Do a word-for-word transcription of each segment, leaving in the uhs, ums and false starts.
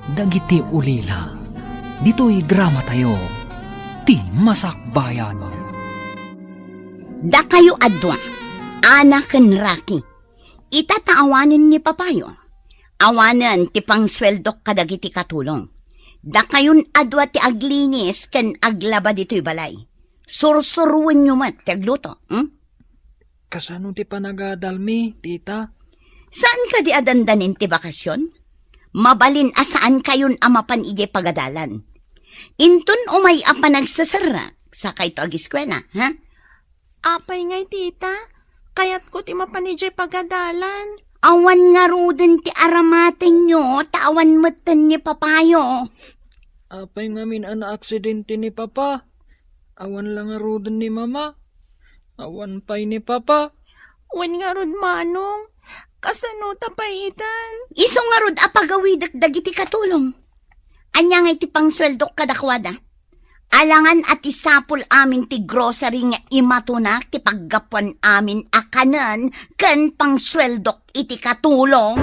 Dagiti ulila ditoy dramatayo, ti Masakbayan. Dakayo a dua, Ana ken Raki, ita ta awanen ni papayo, awanen ti pangsueldok kadagiti katulong. Dakayon a dua ti aglinis ken aglaba ditoy balay. Sursuroenyo met ti agluto, hmm? Kasano ti panagadalmi, tita? Saan kadi a dandanin ti bakasion? Mabalin a saan kayon a mapan idiay pagadalan. Inton umay a panagseserrek, sakayto agiskuela, ha? Apay ngay, tita? Kayatko ti mapan idiay pagadalan. Awan ngaruden ti aramatenyo, ta awan metten ni papayo. Apay ngamin a naaksidente ni papa? Awan la ngaruden ni mama? Awan pay ni papa? Wen ngarud, manong. Kasano ta pay itan? Isu ngarud a pagawidek dagiti katulong. Ania ngay ti pangsueldok kadakuada? Alangan a ti sapul amin ti grocery nga imatunak ti paggapuan amin a kanen ken pangsueldok iti katulong.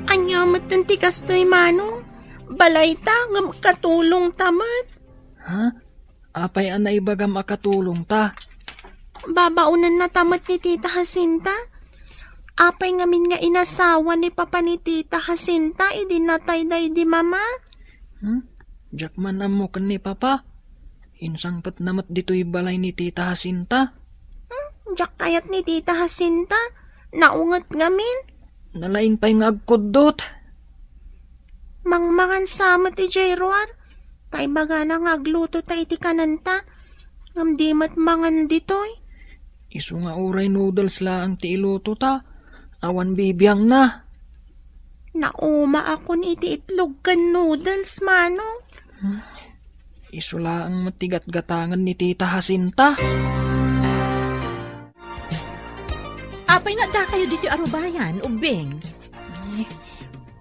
Ania metten ti kastoy, manong? Balayta ngem katulongta met. Ha? Apay a naibagam a katulongta? Babaonennata met ni Tita Jacinta. Apay ngamin nga inasawa ni papa ni Tita Jacinta idi natay daydi mama? Hmm? Diak man ammo ken ni papa. Insangpetna met ditoy balay ni Tita Jacinta. Hmm? Diak kayat ni Tita Jacinta. Naunget ngamin. Nalaing pay nga agkuddot. Mangmangan sa met idiay ruar. Ta ibagana nga agluto ta iti kanenta, ngem di met mangan ditoy. Isu nga uray noodles laeng ti iluto ta, awan bibiangna. Naumaakon iti itlog ken noodles, manong. Hmm. Isu laeng met ti gatgatangen ni Tita Jacinta. Apay nga addakayo ditoy arubayan, Ubbing? Ay.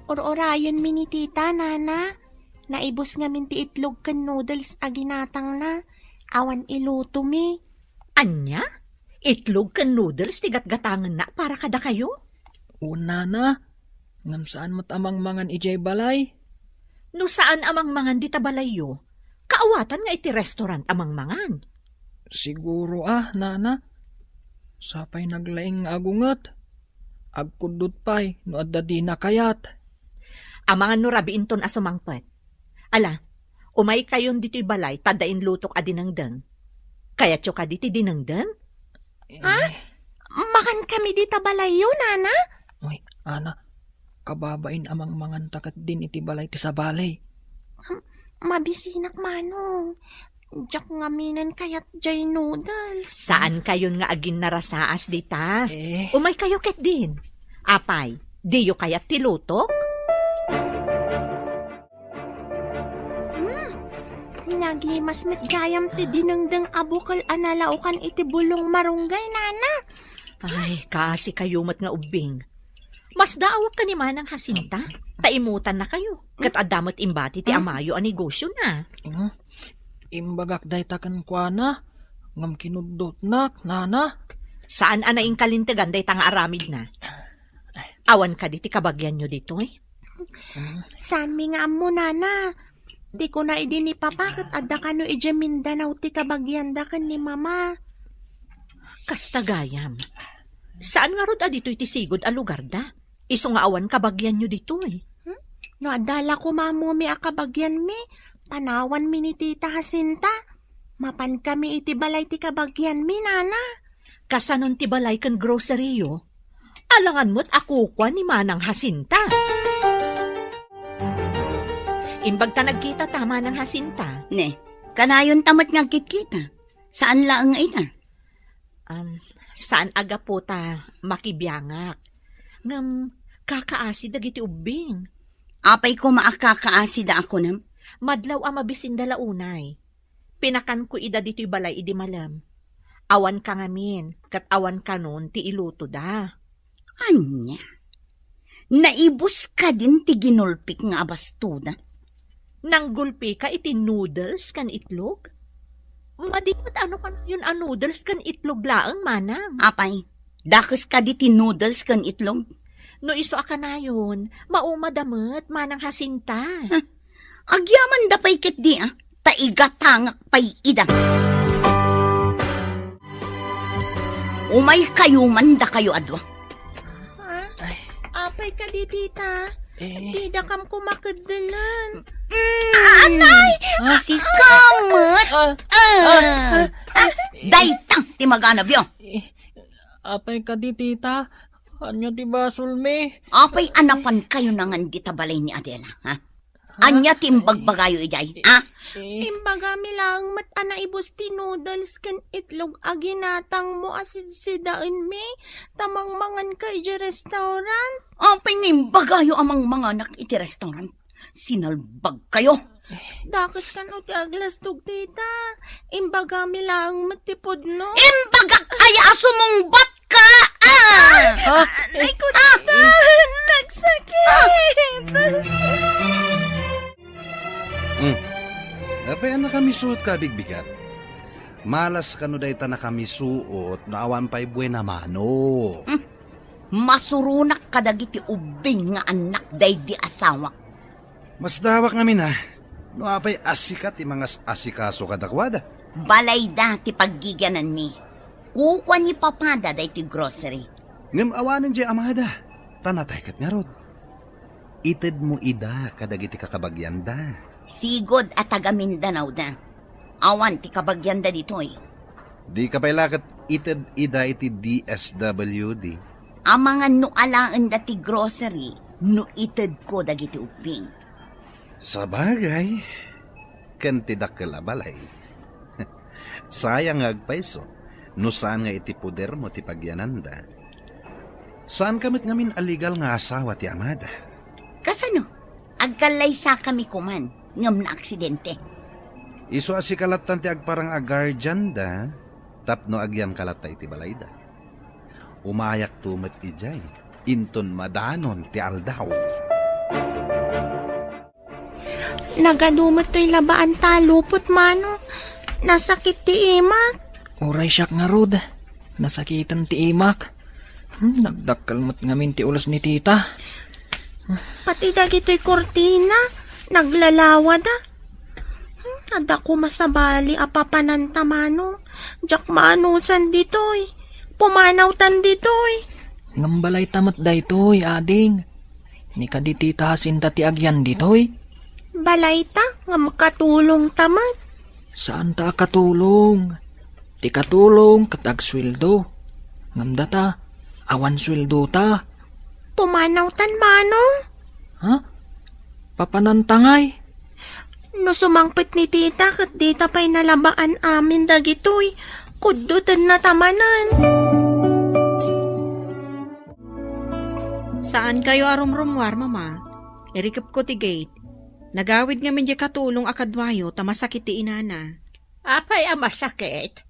Ur-urayenmi ni Tita, Nana. Naibus ngamin ti itlog ken noodles a ginatangna. Awan ilutomi. Ania? Itlog ken noodles ti gatgatangenna para kadakayo? Wen, Nana. Ngem saan met a mangmangan idiay balay. No saan a mangmangan dita balayyo, kaawatan nga iti restaurant a mangmangan. Siguro a, Nana. Sapay naglaing nga agunget. Agkuddot pay no adda dina kayat. Amangan no rabiinton a sumangpet. Ala, umaykayon ditoy balay ta adda inlutok a dinengdeng. Kayatyo kadi ti dinengdeng? Eh. Ha? Mangan kami dita balayyo, Nana? Uy, Ana, kababain a mangmanganta ketdin iti balay ti sabali. Hmm, mabisinak, Manong. Diak ngaminen kayat jay noodles. Saan kayon nga aginnarasaas dita? Eh. Umay kayo ketdin. Apay, diyo kayat ti lutok? Hmm. Nagimas met gayam ti dinengdeng a bukel a nalaokan iti bulong marunggay, Nana. Ay, kaasi kayo met nga ubbing. Masdaawak ka ni Manang Jacinta, ta imutanna kayo. Ket adda met imbati ti amayo a negosiona. Hmm? Imbagak dayta kenkuana, ngem kinuddotnak, Nana. Saan a naingkalintegan dayta nga aramidna? Awan kadi ti kabagianyo ditoy? Saanmi nga ammo, Nana. Ti kuna idi ni Papa ket adda kano idiay Mindanao ti kabagianda ken ni Mama. Kasta gayam. Saan ngarud a ditoy ti sigud a lugarda? Isu nga awan kabagianyo ditoy. Hmm? No adda la koma ammomi a kabagianmi, panawanmi ni Tita Jacinta. Mapankami iti balay ti kabagianmi, Nana. Kasanon ti balay ken grocery-yo? Alangan met a kukua ni Manang Jacinta. Imbag ta nagkitata, Manang Jacinta. Ne, kanayonta met nga agkitkita. Saan laeng nga ita? Um, saan a gapu ta makibiangak. Ngem kakaasi dagiti ubbing. Apay koma a kakaasida a kunam? Madlaw a mabisinda la unay. Pinakanko ida ditoy balay idi malem. Awanka ngamin, ket awan kanon ti ilutoda. Ania? Naibus kadin ti ginulpik nga abastoda? Nanggulpika iti noodles ken itlog? Madi met ano kanayon a noodles ken itlog laeng, Manang? Apay, dakes kadi ti noodles ken itlog? No isu a kanayon, maumada met manang Jacinta. Agyamanda pay ketdi, a, ta igatangak pay ida. Umaykayo man dakayo a dua. Ha? Ay. Apay kadi, tita? Eh. Didakam kumakeddelen. Mm. Anay! Ah. Sika met. Ah. Ah. Ah. Ah. Dayta ti maganabyo. Eh, apay kadi, tita? Ania ti basolmi? Apay a napankayo nangan dita balay ni Adela, ha? Ha? Ania ti imbagbagayo idiay, ha? Eh. Imbagami laeng met a naibus ti noodles ken itlog a ginatangmo a sidsidaenmi, ta mangmanganka idiay restaurant. Apay nga imbagayo a mangmanganak iti restaurant? Sinalbagkayo. Dakes kano ti aglastog, tita. Imbagami laeng met ti pudno. Imbagak aya a sumungbat ka, ah! Ha? Ay, kunta, nagsakit! Hmm. Apay a nakamisuot ka, bigbigat? Malas kano dayta nakamisuot no awan pay buena mano? Hmm. Masuronak kadagiti ubbing nga annak daydi asawak. Masdawak ngamin a, no apay a sika ti mangas-asikaso kadakuada. Balayda ti paggigiananmi. Kukua ni papada daytoy grocery. Ngem awanen diay amada, ta natay ket ngarud. Itedmo ida kadagiti kakabagianda. Sigud a taga Mindanao da. Awan ti kabagianda ditoy. Dika pay la ket ited ida iti D S W D. Amangan no alaenda ti grocery no itedko dagiti ubbing. Sabagay, ken ti dakkel a balay. Sayang nga agpayso no saan nga iti podermo ti pagiananda. Saanka met ngamin a legal nga asawa ti amada. Kasano? Agkallaysakami koman ngem naaksidente. Isu a sika lattan ti agparang a guardian da tapno agyanka latta iti balayda. Umayakto met idiay inton madanon ti aldaw. Nagadu met toy labaan ta lupot, mano. Nasakit ti imak. Uray siak ngarud, nasakiten ti imak. Hmm, nagdakkel met ngamin ti ulos ni tita. Pati dagitoy kurtina, naglalawada. Hmm, adda koma sabali a papananta, mano. Diak maanusan ditoy. Pumanawtan ditoy. Ngem balayta met daytoy, ading. Ni kadi tita Jacinta ti agyan ditoy? Balayta, ngem katulongta met. Saanta a katulong. Ti katulong ket agsueldo. Ngem data, awan sueldota. Pumanawtan, manong? Ha? Papananta ngay? No sumangpet ni tita ket dita pay nalabaan amin dagitoy, kuddotenna ta manen. Saankayo a rumrummuar, Mama. Irikepko ti gate. Nagawid ngamin diay katulong a kaduayo ta masakit ti inana. Apay a masakit?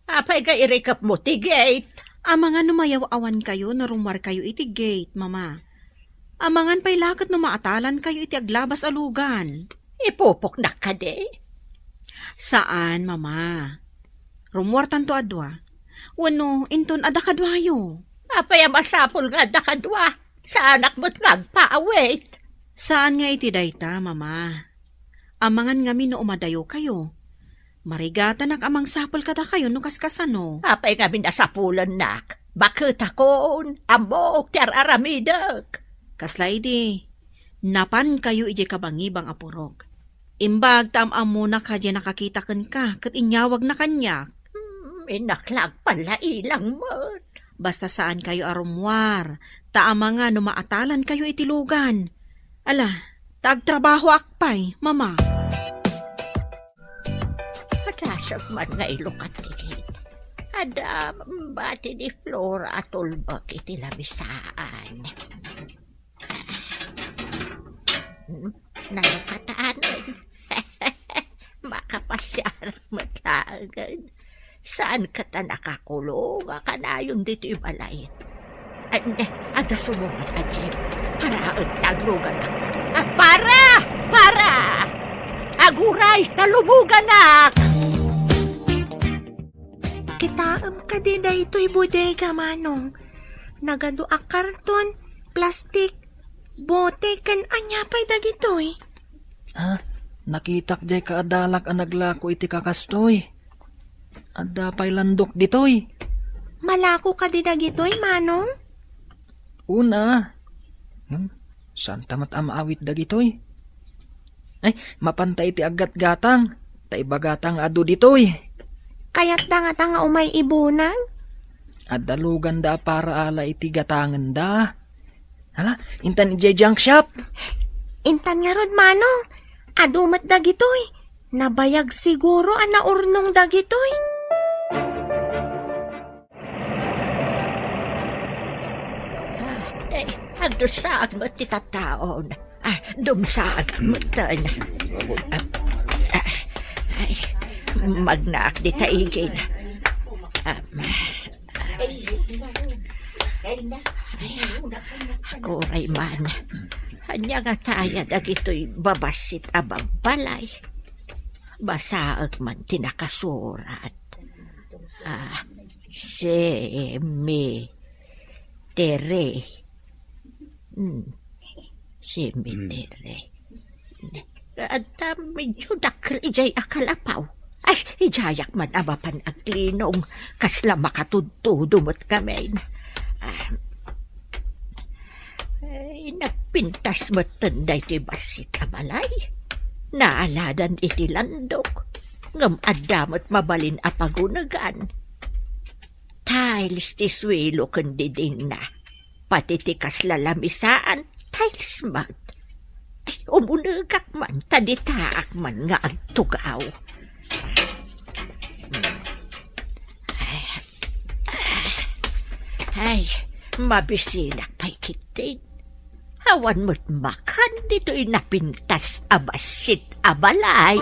Apay nga irikepmo ti gate? Amangan no mayaw-awankayo no rummuarkayo iti gate, Mama. Amangan pay la ket no maatalankayo iti aglabas a lugan. Ipupoknak kadi? Saan, Mama. Rummuartanto a dua. Wenno, inton adda kaduayo. Apay a masapul nga adda kadua? Saanak met nga agpaawit. Saan nga iti dayta, Mama. Amangan ngamin no umadayokayo. Marigatanak a mangsapul kadakayo no kaskasano. Apay ngamin a sapulennak? Baketakon, ammok ti ar-aramidek. Kasla idi, napankayo idiay kabangibang a purok. Imbag ta am-ammonak a diay nakakita kenka ket inyawagna kaniak. Hmm, innak la agpallailang met. Basta saankayo a rummuar, ta amangan no maatalankayo iti lugan. Ala, ta agtrabahoak pay, Mama. Padasag man nga ilukat ti gate. Adda bati ni Flora a tulbek iti lamisaan. Hmm, nalukatanen. Makapasiar met laengen. Saan ket a nakakulong a kanayon ditoy balay? Ay, ne, adda sumungbat a jeep. Paraen ta agluganak. Ah, para! Para! Aguray ta lumuganak! Kitaem kadi daytoy bodega, Manong? Nagadu a karton, Plastik, bote, ken ania pay dagitoy? Ha? Nakitak jay kaadalak a naglako iti kakastoy. Adda pay landok ditoy. Malako kadi dagitoy, Manong? Una. Hmm? Saan ta met a maawit dagitoy? Ay, mapanta iti aggatgatang. Ta ibagata nga adu ditoy. Kayatda ngata nga umay ibunag? Adda luganda a para ala iti gatangenda. Hala, intan idiay junk shop. Intan ngarud, Manong. Adu met dagitoy. Nabayag siguro a naurnong dagitoy. Ah, eh, agdusaag met ti tattaon. Ah, dumsaag metten. Ah, ah, ay, magnaak dita igid. Ah, ay, ay, aguray man. Ania ngata aya dagitoy babassit a babbalay? Basaek man ti nakasurat. Ah, cemetery. Hmm. Cemetery. Adda medyo dakkel idiay a kalapaw. Ay, idiayak man a mapan aglinong. Kasla makatudtudo met ngamin. Ah, ay, nagpintas metten daytoy bassit a balay. Naaladan iti landok. Ngem adda met mabalin a pagunegan. Tiles ti suelo ken didingna. Pati ti kasla lamisaan, tiles met. Ay, umunegak man, ta ditaak man nga agtugaw. Ay, ay, mabisinak pay ketdi. Awan met makan ditoy napintas a bassit a balay.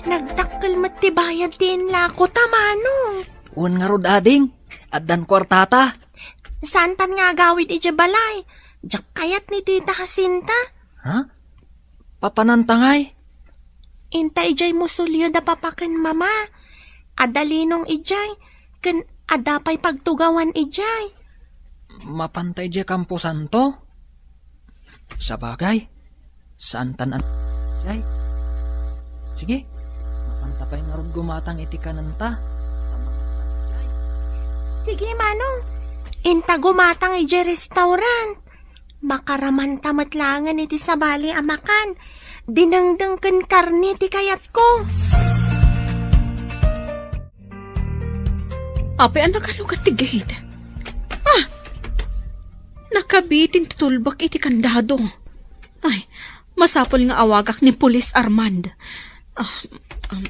Nagdakkel met ti bayad ti inlako ta, Manong. Wen ngarud, ading, addan kuartata. Saantan nga agawid idiay balay. Diak kayat ni Tita Jacinta. Ha? Papananta ngay? Inta idiay musolyo da papa ken mama. Adda linong idiay, ken adda pay pagtugawan idiay. Mapanta idiay kamposanto? Sabagay, saantan a-, idiay. Sige, mapanta pay ngarud gumatang iti kanenta. Sige, Manong. Inta gumatang idiay restaurant. Makaramanta met laengen iti sabali a makan. Dinengdeng ken karne ti kayatko. Apay a nakalugat ti gate? Ah! Nakabitin ti tulbek iti kandado. Ay, masapul nga awagak ni Pulis Armand. Ah, um.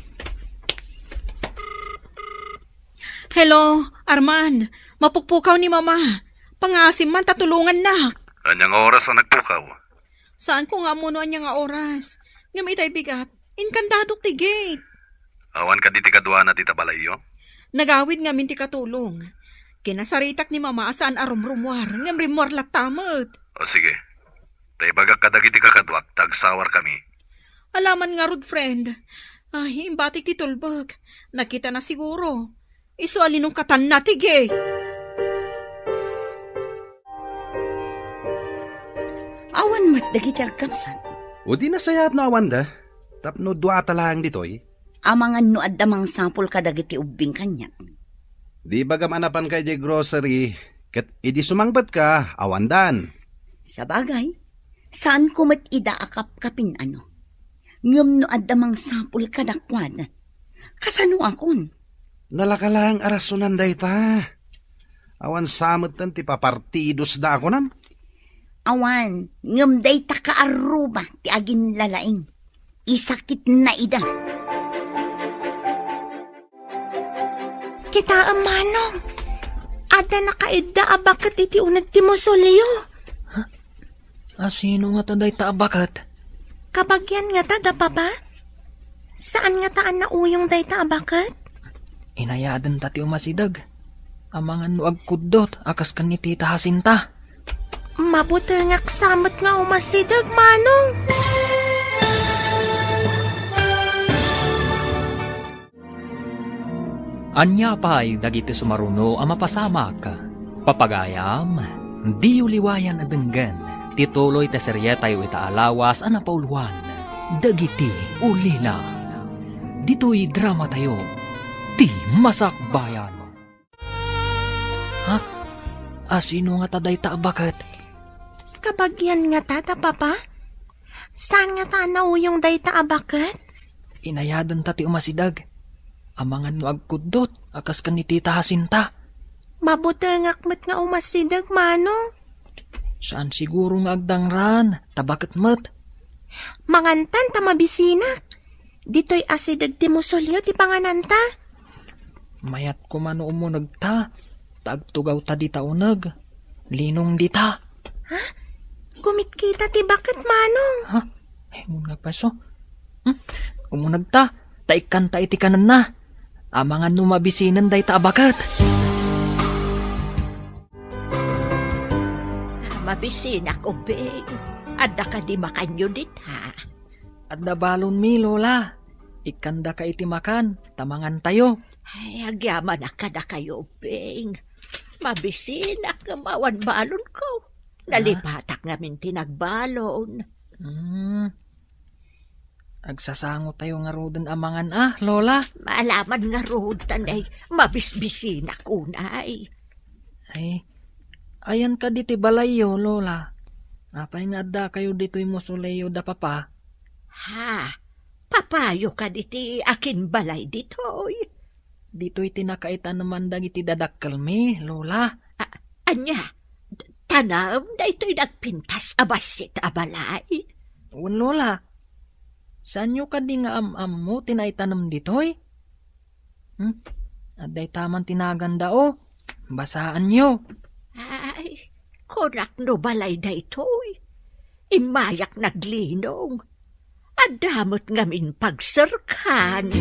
Hello, Armand. Mapukpukaw ni Mama. Pangaasim man ta tulongannak. Ania nga oras a nagpukaw? Saanko nga ammo no ania nga oras. Ngem itay bigat, inkandadok ti gate. Awan kadi ti kaduana dita balayyo? Nagawid ngamin ti katulong. Kinasaritak ni Mama a saan a rumrumuar, ngem rimmuar latta met. O sige. Ta ibagak kadagiti kakaduak, ta agsawarkami. Alaman ngarud, friend. Ay, imbatik ti tulbek. Nakitana siguro. Isu a linungkatanna ti gate. Awan met dagiti agkabsat. O di nasayaat no awanda, tapno duata laeng ditoy. Amangan no adda mangsapul kadagiti ubbing kaniak. Di bagam a napanka idiay grocery, ket idi sumangpetka, awandan. Sabagay, saanko met ida a kapkapin, ano. Ngem no adda mangsapul kadakuada, kasanoakon? Nalaka laeng a rasonan dayta. Awan sa metten ti papartidosda a kunam? Awan, ngem dayta kaarruba ti aginlalaing. Isakitna ida. Kitaem, Manong, adda nakaidda a baket iti uneg ti musolyo. A sino ngata dayta a baket? Kabagian ngata da Papa? Saan ngata a nauyong dayta a baket? Inayadenta ti umasideg. Amangan no agkuddot a kas ken ni Tita Jacinta. Mabutengak sa met nga umasideg, Manong. Ania pay dagiti sumaruno a mapasamak? Papagayam, diyo liwayan a denggen ti tuloy ti serietayo ita a lawas a napauluan, Dagiti Ulila. Ditoy dramatayo, Ti Masakbayan. Ha? Asino ngata dayta a baket? Kabagian ngata ta, Papa? Saan ngata a nauyong dayta a baket? Inayadenta ti umasideg. Amangan no agkuddot a kas ken ni Tita Jacinta. Mabutengak met nga umasideg, Manong. Saan siguro nga agdangran, ta baket met. Mangantan ta mabisinak. Ditoy asideg ti musulyo ti pangananta. Mayat koma no umunegta, ta agtugawta dita uneg. Linong dita. Ha? Kumitkita ti baket, Manong. Ha? Ay, mun nga paso. Hmm? Umunegta, ta ikkanta iti kanenna. Amangan no mabisinen dayta a baket. Mabisinak, Ubbing. Adda kadi makanyo dita? Adda balonmi, Lola. Ikkandaka iti makan, ta mangantayo. Ay, agyamanak kadakayo, Ubbing. Mabisinak ngem awan balonko. Ah? Nalipatak ngamin ti nagbalon. Hmm. Agsasangotayo ngaruden a mangan a, Lola. Maalaman ngarud, ta nay, mabisbisinak unay. Ay, ayan kadi ti balayyo, Lola? Apay nga addakayo ditoy musulyo da Papa? Ha? Papayo kadi ti akinbalay ditoy? Ditoy ti nakaitaneman dagiti dadakkelmi, Lola. A-, ania? Tanem daytoy nagpintas a bassit a balay? Wen, Lola. Saanyo kadi nga am-ammo ti naitanem ditoy? Hmm? Adda itaman ti naganda, o. Basaanyo. Ay, kunak no balay daytoy. Immayak naglinong. Adda met ngamin pagserkan.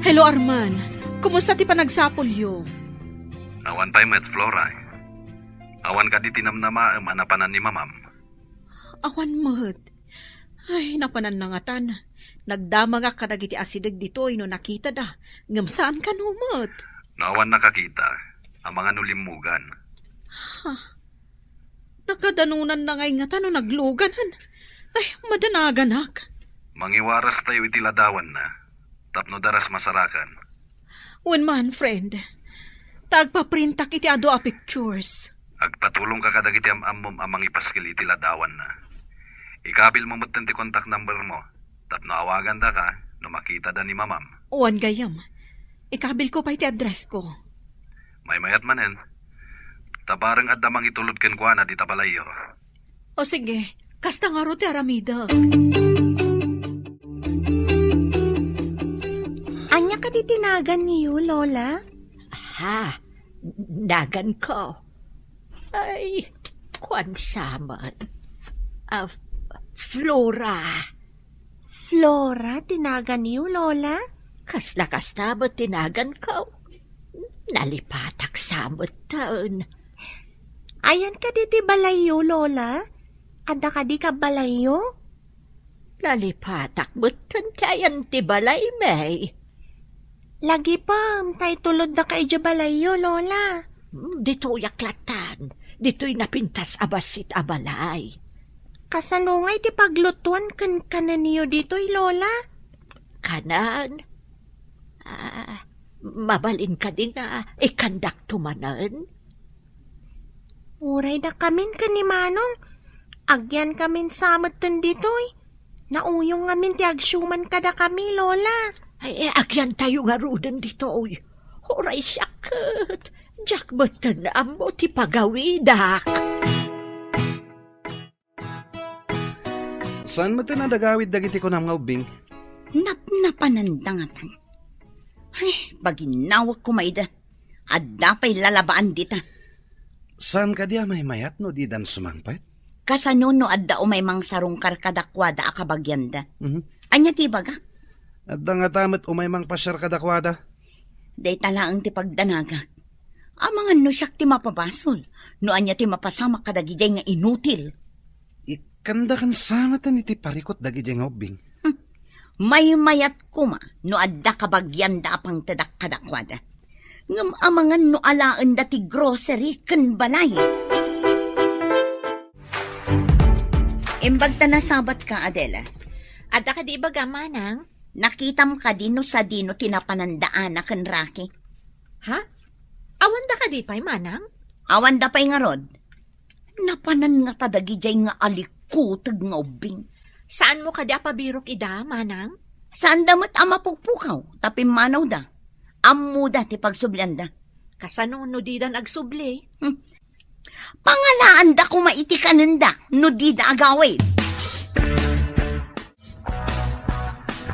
Hello, Arman. Kumusta ti panagsapulyo? Awan pay met, Flora. Awan kadi ti namnamaem a napanan ni Mamam? Awan met. Ay, napanan nangatan. Nagdamagak kadagiti asideg ditoy no nakitada, ngem saan kano met. No awan nakakita, amangan no limmugan. Ha? Nakadanonanna ngay ngata no nagluganan. Ay, madanaganak. Mangiwaras tayo iti ladawanna, tapno daras masarakan. Wen man, friend. Ta agpaprintak iti adu a pictures. Agpatulongka kadagiti am-ammom a mangipaskil iti ladawanna. Ikabilmo metten ti contact number mo, tapno awagandaka no makitada ni Mamam. Wen gayam. Ikabilko pay ti addressko. Maymayat manen. Ta bareng adda mangitulod kenkuana dita balayyo. O sige, kasta ngarud ti aramidek. Ania kadi ti naganyo, Lola? Ha? Naganko? Ay, kuan sa man. Ah, Flora. Flora ti naganyo, Lola? Kasla kasta met ti naganko. Nalipatak sa metten. Ayan kadi ti balayyo, Lola? Adda kadi kabbalayyo? Nalipatak metten ti ayan ti balaymi. Lagipem, ta itulodda ka idiay balayyo, Lola. Hmm, ditoyak lattan. Ditoy napintas a bassit a balay. Kasano ngay ti paglutuan ken kanenyo ditoy, Lola? Kanen? Ah, mabalin kadi nga ikandakto manen? Uray dakamin ken ni Manong, agyankamin sa metten ditoy. Nauyong ngamin ti agsiuman kadakami, Lola. Ay, eh, agyantayo ngaruden ditoy. Uray siak ket, diak metten ammo ti pagawidak. Saan met ti nadagawid dagiti kunam nga ubbing? Napnapananda ngatan. Ay, paginnawek koma ida. Adda pay lalabaan dita. Saan kadi a maymayat no didan sumangpet? Kasano no adda umay mangsarungkar kadakuada a kabagianda? Mhm. Ania ti ibagak? Adda ngata met umay mangpasiar kadakuada. Dayta laeng ti pagdanagak. Amangan no siak ti mapabasol, no ania ti mapasamak kadagidiay nga inutil. Ikkandakan sa metten iti parikut dagidiay nga ubbing. Hmm. Maymayat koma no adda kabagianda a pangtedak kadakuada. Ngem amangan no alaenda ti grocery ken balay. Imbag ta nasabatka, Adela. Adda kadi ibaga, manang? Nakitam kadi no sadino ti napananda Ana ken Rocky? Ha? Awanda kadi pay, manang? Awanda pay ngarud. Napanan ngata dagidiay nga alikuteg nga ubbing. Saanmo kadi a pabirok ida, manang? Saanda met a mapukpukaw, ta pimmanawda. Ammoda ti pagsublianda. Kasano no dida agsubli? Hmm. Pangalaanda koma iti kanenda no dida agawid.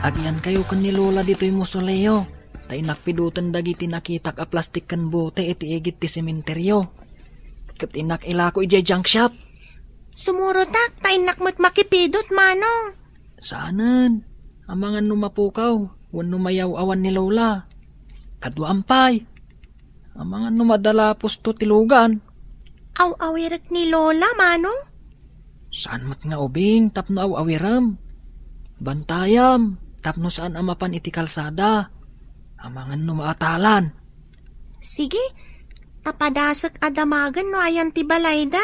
Agyankayo ken ni Lola ditoy mausoleo, ta innak piduten dagiti nakitak a plastik ken bote iti igid ti sementerio. Ket innak ilako idiay junk shop. Sumurotak, ta innak met makipidut, manong. Saanen. Amangan no mapukaw, wenno mayaw-awan ni Lola. Kaduam pay. Amangan no madala pusto ti lugan. Aw-awirek ni Lola, manong? Saan met nga ubing tapno aw-awirem. Bantayam tapno saan a mapan iti kalsada. Amangan no maatalan. Sige, ta padasek a damagen no ayan ti balayda.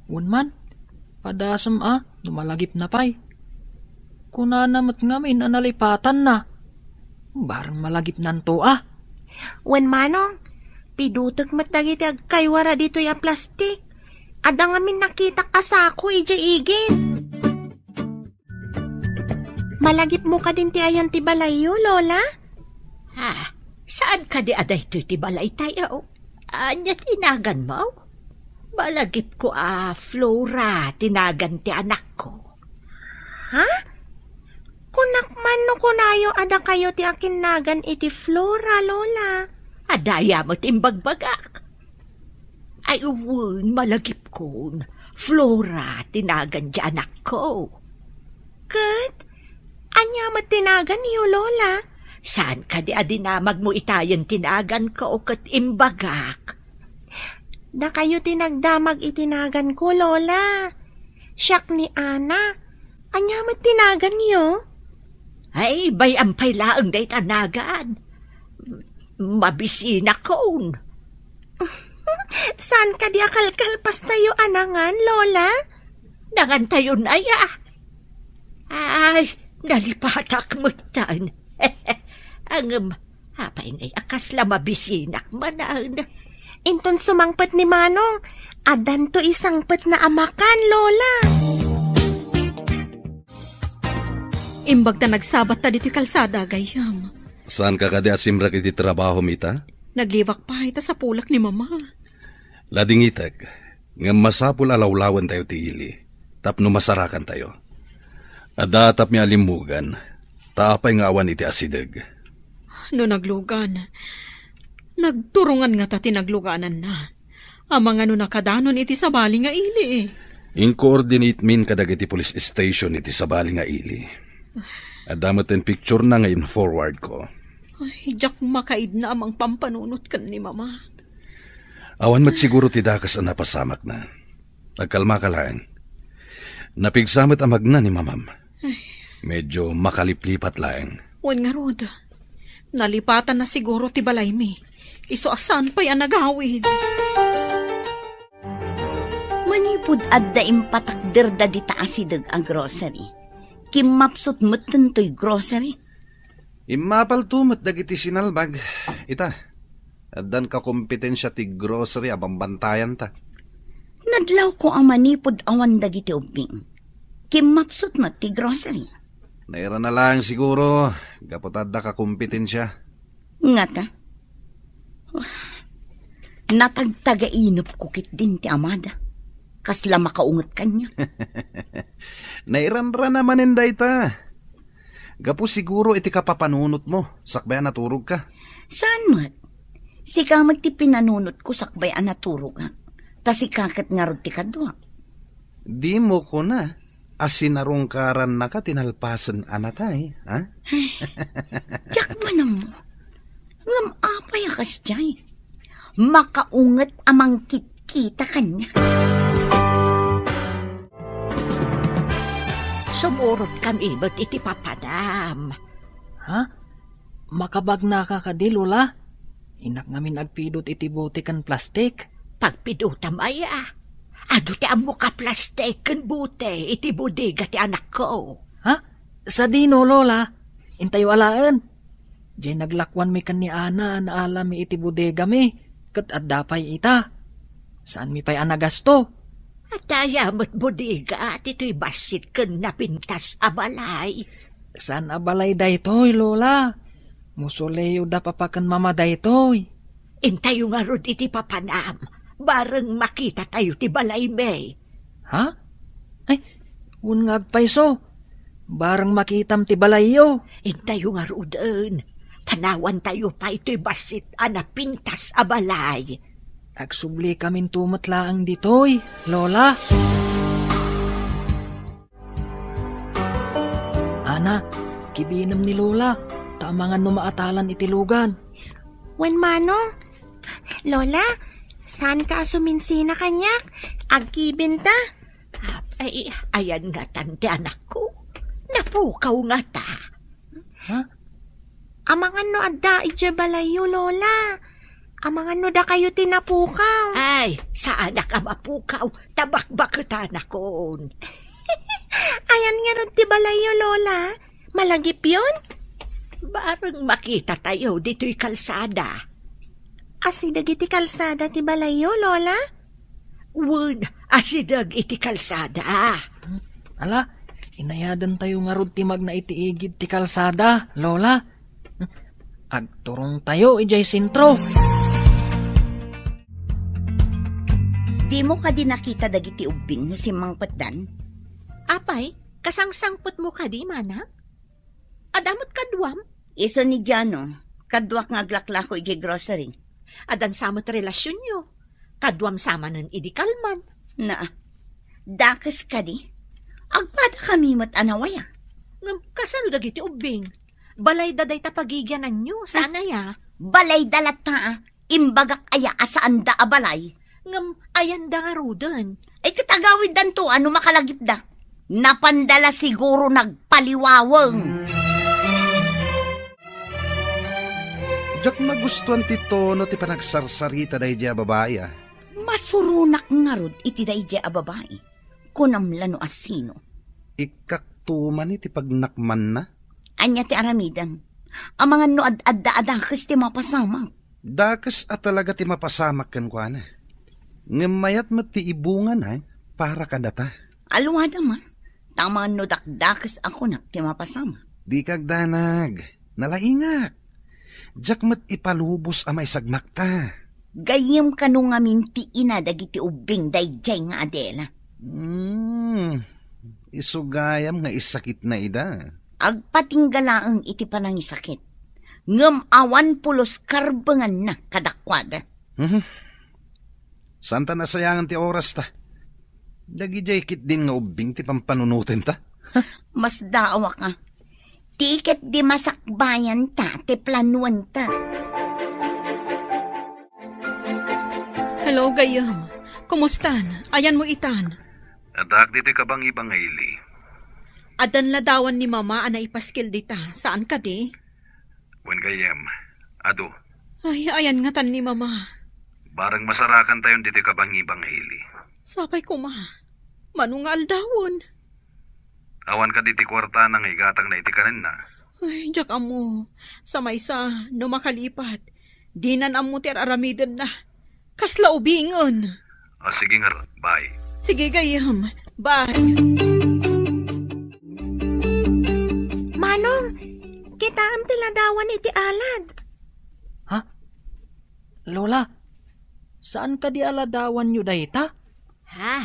Wen man, padasem a no malagipna pay. Kunana met ngamin a nalipatanna. Bareng malagipnanto a. Wen manong, pidutek met dagiti agkaywara ditoy a plastik. Adda ngamin nakitak a sako idiay igid. Malagipmo kadin ti ayan ti balayyo, Lola? Ha? Saan kadi a daytoy ti balaytayo? Ania ti naganmo? Malagipko a Flora ti nagan ti anakko. Ha? Kunak man no kunayo a dakayo ti akinnagan iti Flora, Lola. Adda aya met imbagbagak. Ay, wen, malagipkon. Flora ti nagan ti anakko. Ket, ania met ti naganyo, Lola? Saan kadi a dinamagmo itayen ti naganko ket imbagak? Dakayo ti nagdamag iti naganko, Lola. Siak ni Ana. Ania met ti naganyo? Ay, bay-am pay laeng dayta nagan. Mabisinakon. Saan kadi a kalkalpastayo a nangan, Lola? Nangantayon aya? Ay, nalipatak metten. Ngem, apay ngay a kasla mabisinak manen? Inton sumangpet ni Manong, addanto isangpetna a makan, Lola. Imbag ta nagsabatta ditoy kalsada, gayyem. Saanka kadi a simrek iti trabahom ita? Naglibak pay ta sapulak ni Mama. Ladingitek, ngem masapul a lawlawentayo ti ili, tapno masarakantayo. Adda tapmi a limmugan, ta apay nga awan iti asideg? No naglugan, nagturongan ngata ti naglugananna. Amangan no nakadanon iti sabali nga ili. Inkoordinatemin kadagiti police station iti sabali nga ili. Adda met ti picturena nga in-forwardko. Ay, diak makaidna a mangpampanunot ken ni Mama. Awan met siguro ti dakes a napasamakna. Agkalmaka laeng. Napigsa met a magna ni Mamam. Ay. Medyo makaliplipat laeng. Wen ngarud, nalipatanna siguro ti balaymi. Isu a saan pay a nagawid. Manipud adda impatakderda dita asideg a grocery, kimmapsut metten toy grocery. Immapalto met dagiti sinalbag. Ita, addan kakompetensia ti grocery a bambantayanta. Nadlawko a manipud awan dagiti ubbing, kimmapsut met ti grocery. Nairana laeng siguro, gapu ta adda kakompetensia. Ngata? Natagtagainepko ketdin ti amada. Kasla makaunget kaniak. Nairanrana manen dayta. Gapu siguro iti kapapanunotmo, sakbay a naturogka. Saan met? Sika met ti pinanunotko sakbay a naturogak. Ta sika ket ngarud ti kaduak. Dimo kuna a sinarungkarannaka ti nalpasen a natay, ha? Ay, diak man ammo. Ngem apay a kasdiay? Makaunget a mangkitkita kaniak. Sumurotkami met iti papanam. Ha? Makabagnaka kadi, Lola? Innak ngamin agpidut iti bote ken plastik. Pagpidutam aya. Adu ti ammok a plastik ken bote iti bodega ti anakko. Ha? Sadino, Lola? Intayo alaen. Diay naglakuanmi ken ni Ana a naalami iti bodegami, ket adda pay ita. Saanmi pay a nagasto. Adda aya met bodega ditoy bassit ken napintas a balay. Saan a balay daytoy, Lola? Mausoleoda papa ken mama daytoy. Intayo ngarud iti papanam. Bareng makitatayo ti balaymi. Ha? Ay, wen nga agpayso. Bareng makitam ti balayyo. Intayo ngaruden. Panawantayo pay toy bassit a napintas a balay. Agsubli kaminto met laeng ditoy, Lola. Ana, kibinem ni Lola, ta amangan no maatalan iti lugan. Wen Manong, Lola, saanka a suminsina kaniak? Agkibinta. Ay, ayan ngatan ti anakko. Napukaw ngata. Ha? Amangan no adda idiay balayyo, Lola. Amangan no dakayo ti napukaw. Ay, saanak a mapukaw, ta bakbaketanakon. Ayan ngarud ti balayyo, Lola. Malagipyon? Bareng makitatayo ditoy kalsada. Asideg iti kalsada ti balayyo, Lola? Wen, asideg iti kalsada. Ala, inayadantayo ngarud ti magna iti igid ti kalsada, Lola. Agturongtayo idiay sentro. Dimo kadi nakita dagiti ubbing no simmangpetdan? Apay, kasangsangpetmo kadi, manang? Adda met kaduam? Isu ni Jano, kaduak nga aglaklako idiay grocery. Addan sa met relasionyo. Kaduam sa manen idi kalman. Na, dakes kadi? Agpadakami met a nawaya. Ngem kasano dagiti ubbing? Balayda dayta pagigiananyo, saan aya? Balayda latta, a. Imbagak aya a saanda a balay? Ngem ayanda ngaruden. Ay, ket agawiddanto a no makalagipda. Napanda la siguro nagpaliwaweng. Diak magustuan ti tono ti panagsarsarita daydiay a babai, a. Masuronak ngarud iti daydiay a babai. Kunam la no asino. Ikkak tuman iti pagnakmanna. Ania ti aramidem? Amangan no ad-adda a dakes ti mapasamak. Dakes a talaga ti mapasamak kenkuana. Ngem mayat met ti ibungana para kadata. Alwadam, a. Ta amangan no dakdakes a kunak ti mapasamak. Dika agdanag. Nalaingak. Diak met ipalubos a maisagmakta. Gayyem kano ngamin ti ina dagiti ubbing daydiay nga Adela? Hmm, isu gayam nga isakitna ida. Agpatingga laeng iti panangisakit. Ngem awan pulos karbenganna kadakuada. Mhm. Saanta nasayangan ti orasta. Dagidiay ketdin nga ubbing ti pampanunotenta. Masdaawak a. Ti ketdi masakbayanta ti planuanta. Hello, gayyem. Kumustan? Ayanmo itan? Addaak ditoy kabangiba nga ili. Addan ladawan ni Mama a naipaskil dita, saan kadi? Wen gayyem, adu. Ay, ayan ngatan ni Mama. Bareng masarakantayon ditoy kabangiba nga ili. Sapay koma. Mano nga aldawen? Awan kadi ti kuartana nga igatangna iti kanenna? Ay, diak ammo. Sa maysa, no makalipat, dinan ammo ti ar-aramidenna. Kasla ubingen. Ah, sige ngarud. Bye. Sige, gayyem. Bye. Manong, kitaem ti ladawan iti alad. Ha? Lola, saan kadi a ladawanyo dayta? Ha?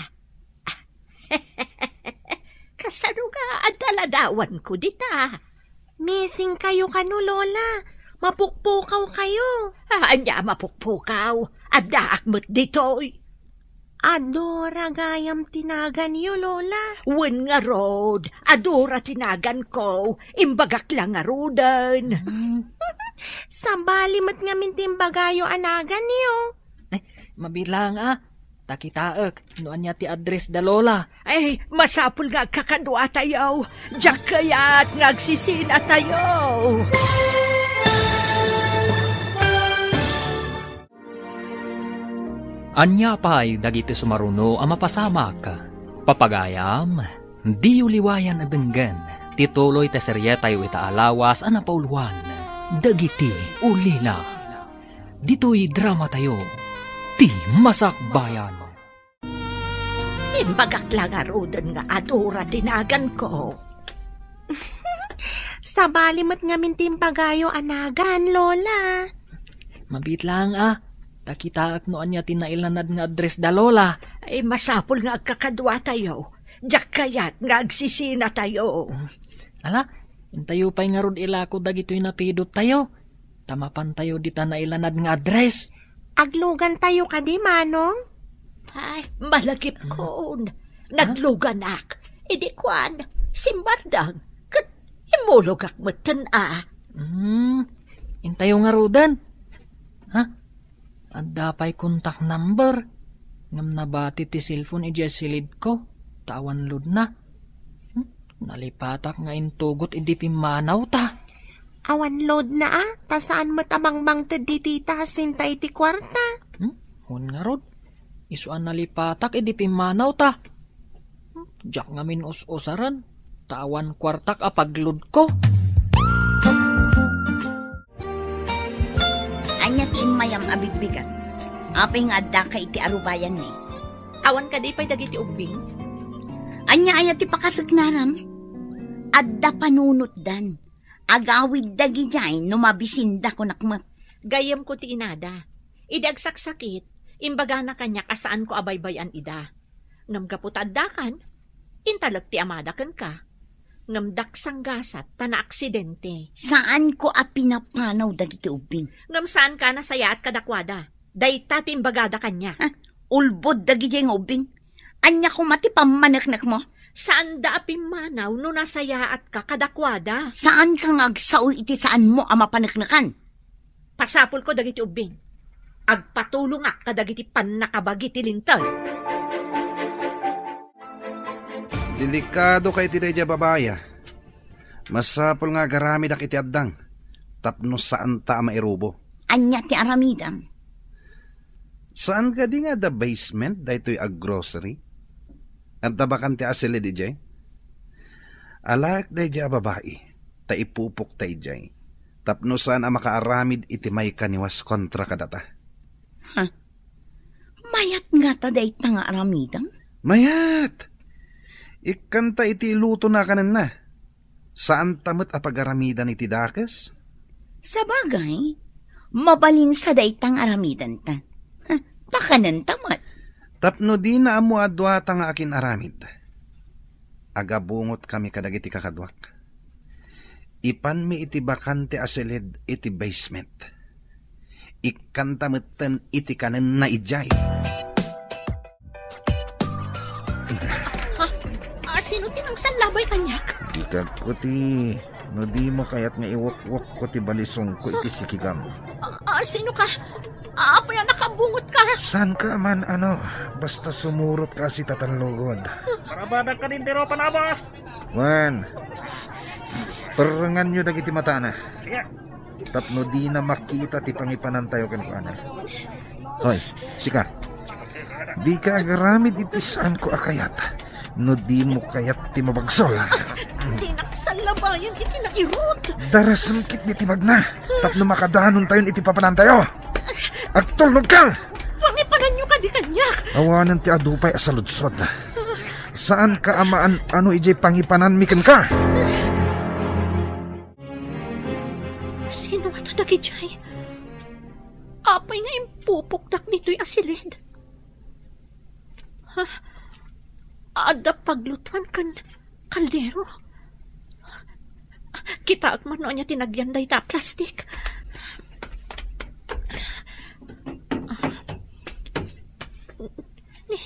Kasano nga adda ladawanko dita? Missing kayo kano, Lola. Mapukpukaw kayo. Ah, ania a mapukpukaw? Addaak met ditoy. Adora gayam ti naganyo, Lola. Wen ngarud, Adora ti naganko. Imbagak la ngaruden. Hmm. Sabali met ngamin ti imbagayo a naganyo. Ay, mabilang a. Ta kitaek no ania ti address da Lola. Ay, masapul nga agkakaduatayo. Diak kayat nga agsisinatayo. Ania pay dagiti sumaruno a mapasamak? Papagayam, diyo liwayan a denggen ti tuloy ti serietayo ita a lawas a napauluan, Dagiti Ulila. Ditoy dramatayo, Ti Masakbayan. Imbagak la ngaruden nga adora ti naganko. Sabali met ngamin ti imbagayo a nagan, Lola. Mabiit laeng a, ta kitaek no ania ti nailanad nga address da Lola. Ay, masapul nga agkakaduatayo. Diak kayat nga agsisinatayo. Ala, intayo pay ngarud ilako dagitoy napidottayo. Ta mapantayo dita nailanad nga address. Aglugantayo kadi, Manong? Ay, malagipkon. Nagluganak. Idi kuan, simbardang. Ket immulogak metten a. Hmm, intayo ngaruden. Ha? Adda pay contact number. Ngem nabati ti cellphone idiay silidko. Ta awan loadna. Hmm? Nalipatak nga intugot idi pimmanawta. Awan loadna a, ta saan met a mangmangted ditoy ta asinta iti kuarta. Hmm? Wen ngarud, isu a nalipatak idi pimmanawta. Hmm? Diak ngamin us-usaren, ta awan kuartak a pagloadko. Ania ti immayam a bigbigat? Apay nga addaka iti arubayanmi? Awan kadi pay dagiti ubbing? Ania aya ti pakasagnaram? Adda panunotdan. Agawid dagidiay no mabisinda, kunak met. Gayyemko ti inada. Idi agsaksakit, imbagana kaniak a saanko a baybay-an ida. Ngem gapu ta addakan, intalek ti amada kenka. Ngem daksanggasat ta naaksidente. Saanko a pinapanaw dagiti ubbing. Ngem saanka a nasayaat kadakuada. Dayta ti imbagada kaniak. Ha? Ulbod dagidiay nga ubbing. Ania koma ti pammaneknekmo? Saanda a pimmanaw no nasayaatka kadakuada. Saanka nga agsao iti saanmo a mapaneknekan. Pasapulko dagiti ubbing. Agpatulongak kadagiti pannakabagi ti Linteg. Delikado kay ti daydiay a babai a. Masapul nga agaramidak iti addang tapno saanta a mairubo. Ania ti aramidem? Saan kadi nga adda basement daytoy a grocery? Adda bakante a silid idiay? Alaek daydiay a babai, ta ipupokta idiay, tapno saan a makaaramid iti maikaniwas kontra kadata. Ha? Mayat ngata dayta nga aramidem? Mayat! Ikkanta iti ilutona a kanenna. Saanta met a pagaramidan iti dakes? Sabagay, mabalinsa dayta nga aramidenta. Ha, pakanenta met. Tapno dina ammo a duata nga akin-aramid, agabungotkami kadagiti kakaduak. Ipanmi iti bakante a silid iti basement. Ikkanta metten iti kanenna idiay. Ha? Ah, sino ti nangsallabay kaniak? Dikagko ti, no dimo kayat nga iwukwukko ti balisongko iti sikigam. Ah, ah, sino ka? Ah, apay a nakabungot ka? Saan ka man, ano, basta sumurot ka si tatallugod. Barabadagka din ti ropa na, boss. Wen, perrenganyo dagiti matana. Sige. Tapno dina makita ti pangipanantayo kenkuana. Hoy, sika. Dika agaramid iti saanko a kayat. No dimo kayat ti mabagsol. Dinak sallabayan iti nairut. Darasem ketdi ti bagna. Tapno makadanontayon iti papanantayo. Agtulnog ka! Pangipananyo kadi kaniak. Awanen ti adu pay a saludsod. Saanka a maan-ano idiay pangipananmi kenka. Sino ata dagidiay? Apay nga impupokdak ditoy a silid? Ha? Adda paglutuan ken kaldero? Kitaek man no ania ti nagyan dayta a plastik. Ni,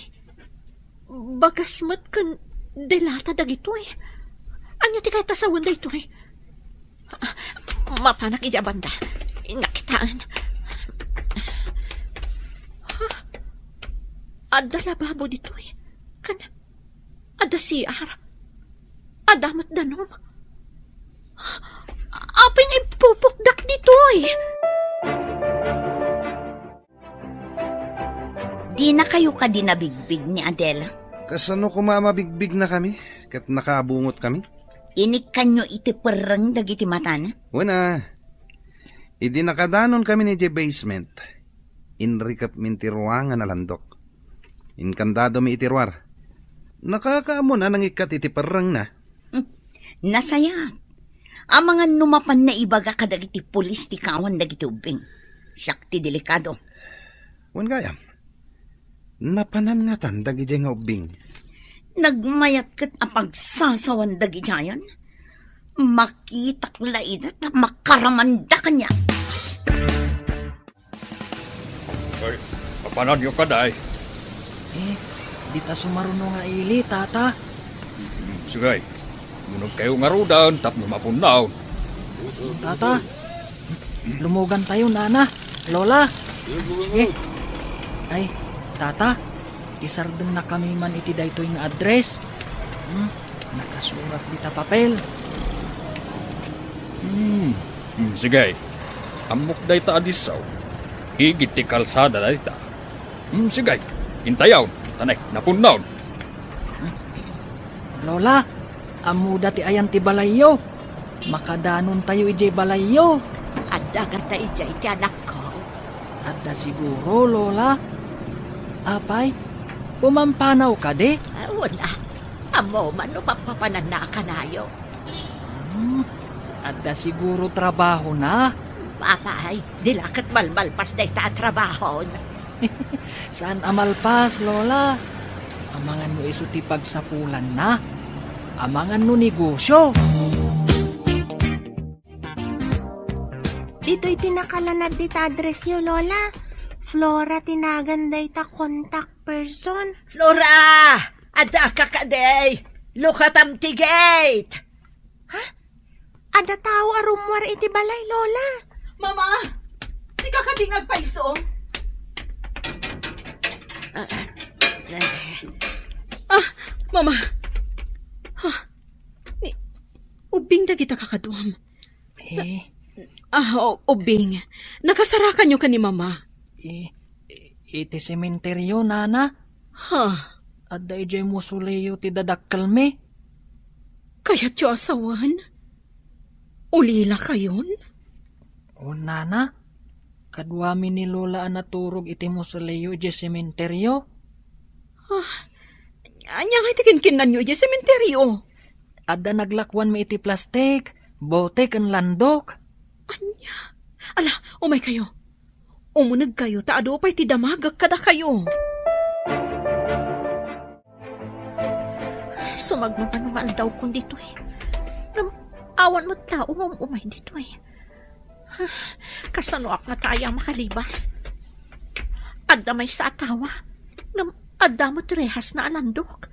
bagas met ken delata dagitoy. Ania ti kayat a sawen daytoy? Mapanak idiay banda. Nakitaen. Ha? Adda lababo ditoy. Ken adda C R. Adda met danum. Apay nga impupokdak ditoy? Dinakayo kadi nabigbig ni Adela? Kasano koma a mabigbigna kami ket nakaabungot kami? Inikkanyo iti perreng dagiti matana? Wen a, idi nakadanon kami idiay basement, inrikepmi ti ruangan a landok. Inkandadomi iti ruar. Nakakaammo a nangikkat iti perrengna. Hmm. Nasayaat. Amangan no mapan naibaga kadagiti pulis ti kawan dagiti ubbing. Siak ti delikado. Wen gayam, napanan ngatan dagidiay nga ubbing? Nagmayat ket a pagsasawan dagidiayan. Makitak la ida ta makaramanda kaniak. Ay, papananyo kadi? Eh, dita sumaruno nga ili, tata. Mm, sige. Munegkayo ngaruden tapno mapunnaw. Tata, lumugantayo, nana, lola. Sige. Ay, tata, isardengna kami man iti daytoy nga address. Hmm, nakasurat dita papel. Hmm, hmm, sige. Ammok dayta a disso. Igid ti kalsada dayta. Hmm, sige. Intayon. Tanek, napunnaw. Lola, ammoda ti ayan ti balayyo. Makadanontayo idiay balayyo. Adda gata idiay ti anakko? Adda siguro, Lola. Apay, pumampanaw kadi? Ah, wen a. Ammo man no papapananna a kanayo. Hmm, adda siguro trabahona. Apay, di la ket malmalpas dayta a trabahon. Saan a malpas, Lola? Amangan no isu ti pagsapulanna. Amangan no negosyo. Ditoy ti nakalanad dita addressyo, Lola. Flora ti nagan dayta contact person. Flora! Adda ka kadi? Lukatam ti gate! Ha? Adda tao a rummuar iti balay, Lola. Mama! Sika kadi nga agpayso? Ah, Mama! Ha? Ni, ubbing dagita kakaduam. Eh? Ah, o-, ubbing. Nakasarakanyo ken ni Mama? Eh, iti sementeryo, nana. Ha? Adda idiay mausoleo ti dadakkelmi. Kayatyo a sawen? Ulilakayon? O, nana, kaduami ni Lola a naturog iti mausoleo idiay sementeryo. Ah, ania ngay ti kinkinnanyo idiay sementeryo? Adda naglakuanmi iti plastik, bote ken landok. Ania? Ala, umaykayo. Umunegkayo ta adu pay ti damagek kadakayo. Sumagmamano nga aldawkon ditoy. Ngem awan met tao nga um-umay ditoy. Kasanoak ngata aya a makalibas? Adda maysa a tawa, ngem adda met rehasna a landok.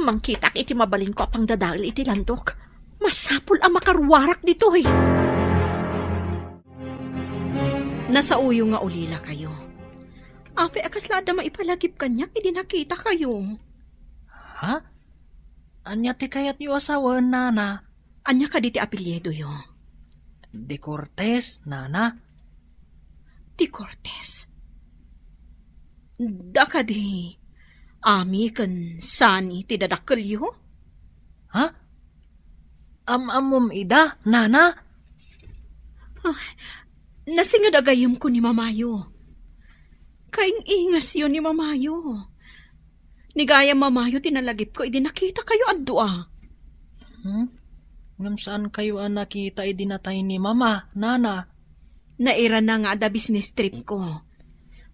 Mangkitak iti mabalinko a pangdadael iti landok. Masapul a makaruarak ditoy. Nasaoyo nga ulilakayo. Apay a kasla adda maipalagip kaniak idi nakitakayo? Ha? Ania ti kayatyo a sawen, nana? Ania kadi ti apelyidoyo? De Cortez, nana. De Cortez? Da kadi Ami ken Sani ti dadakkelyo? Ha? Am-ammom ida, nana? Ah, nasinged a gayyemko ni mamayo. Kaing-ingasyo ni mamayo. Ni gayam mamayo ti nalagipko idi nakitakayo a dua. Hmm? Ngem saankayo a nakita idi natay ni mama, nana? Nairana nga adda business tripko.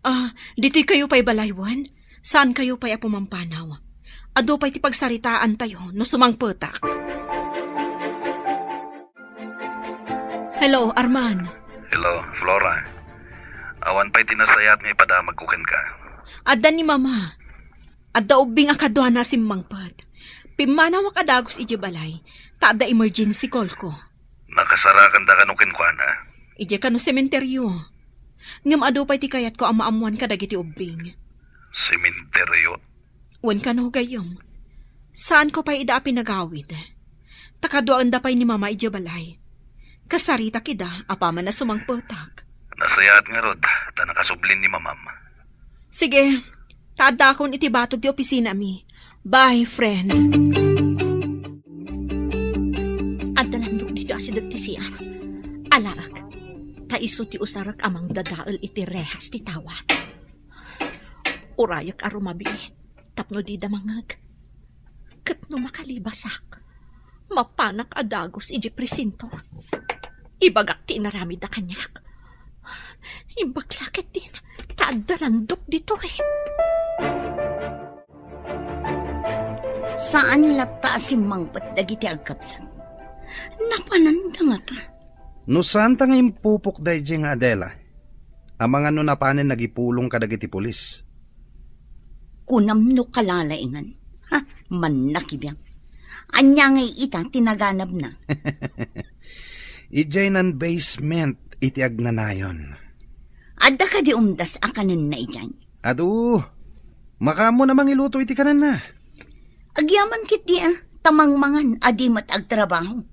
Ah, ditoykayo pay balay wen? Saankayo pay a pumampanaw? Adu pay ti pagsaritaantayo no sumangpetak. Hello, Arman. Hello, Flora. Awan pay ti nasayaat nga ipadamagko kenka. Adda ni Mama. Adda ubbing a kaduana a simmangpet. Pimmanawak a dagus idiay balay, ta adda emergency call ko. Nakasarakan da kano kenkuana? Idiay kano sementeryo. Ngem adu pay ti kayatko a maammoan kadagiti ubbing. Sementeryo? Wen kano, gayyem. Saanko pay ida a pinagawid. Ta kaduaenda pay ni Mama idiay balay. Kasaritak ida apaman a sumangpetak. Nasayaat ngarud, ta nakasublin ni Mamam. Sige, ta addakon iti batok ti opisinami. Bye, friend. Adda landok ditoy asideg ti C R. Alaek, ta isu ti usarek a mangdadael iti rehas ti tawa. Urayek a rumabii tapno dida mangngeg. Ket no makalibasak, mapanak a dagus idiay presinto. Ibagak ti inaramidda kaniak. Imbag la ketdin, ta adda landok ditoy. Saan latta a simmangpet dagiti agkabsat. Napananda ngata. No saanta nga impupok daydiay nga Adela, amangan no napanen nagipulong kadagiti pulis. Kunam no kalalaingan. Ha, mannakibiang. Ania ngay ita ti naganabna? Idiay nan basement iti agnanayon. Adda kadi umdas a kanenna idiay? Adu, makaammo na mangiluto iti kanenna. Agyaman ketdi a, ta mangmangan a di met agtrabaho.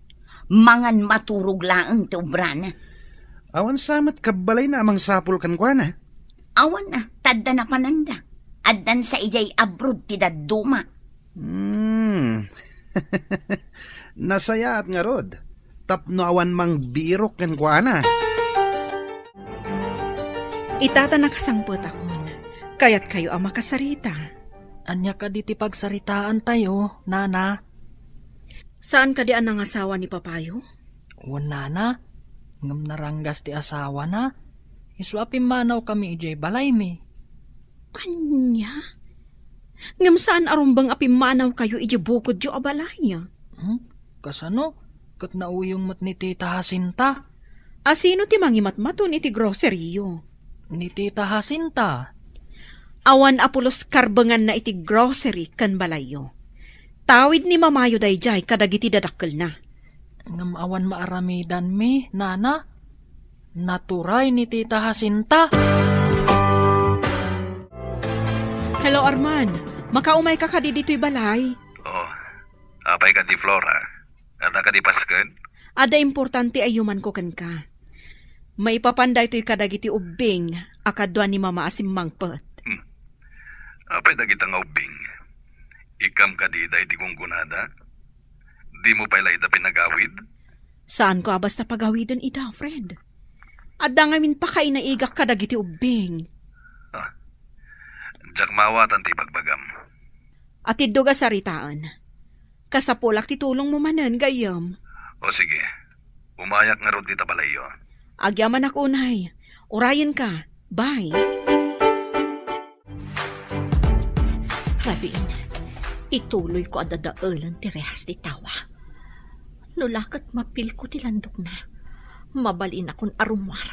Mangan maturog laeng ti obrana. Awan sa met kabbalayna a mangsapul kenkuana? Awan a, ta adda napananda. Addan sa idiay abroad ti dadduma. Hmm. Nasayaat ngarud, tapno awan mangbirok kenkuana. Ita ta nakasangpetakon, kayatkayo a makasarita. Ania kadi ti pagsaritaantayo, nana? Saan kadi a nangasawa ni papayo? Wen, nana, ngem naranggas ti asawana. Isu a pimmanawkami idiay balaymi. Ania? Ngem saan a rumbeng a pimmanawkayo idiay bukodyo a balay? Hmm? Kasano? Ket nauyong met ni Tita Jacinta. A sino ti mangimatmaton iti grocery-yo? Ni Tita Jacinta. Awan a pulos karbenganna iti grocery ken balayyo. Tawid ni mamayo daydiay kadagiti dadakkelna. Ngem awan maaramidanmi, nana. Naturay ni Tita Jacinta. Hello, Arman. Makaumayka kadi ditoy balay? Oh, apay kadi, Flora? Adda kadi pasken? Adda importante a yumanko kenka. Maipapan daytoy kadagiti ubbing a kadua ni Mama a simmangpet. Hmm. Apay dagita nga ubbing? Ikkam kadi daydi gunggonada? Dimo pay la ida pinagawid? Saanko a basta pagawiden ida, friend. Adda ngamin pakainaigak kadagiti ubbing. Ah, diak maawatan ti ibagbagam. Atiddog a saritaen. Kasapulak ti tulongmo manen, gayyem. O sige, umayak ngarud dita balayyo. Agyamanak unay. Urayenka. Bye. Rabiin, ituloyko a dadaelen ti rehas ti tawa. No la ket mapilko ti landokna, mabalinakon a rummuar.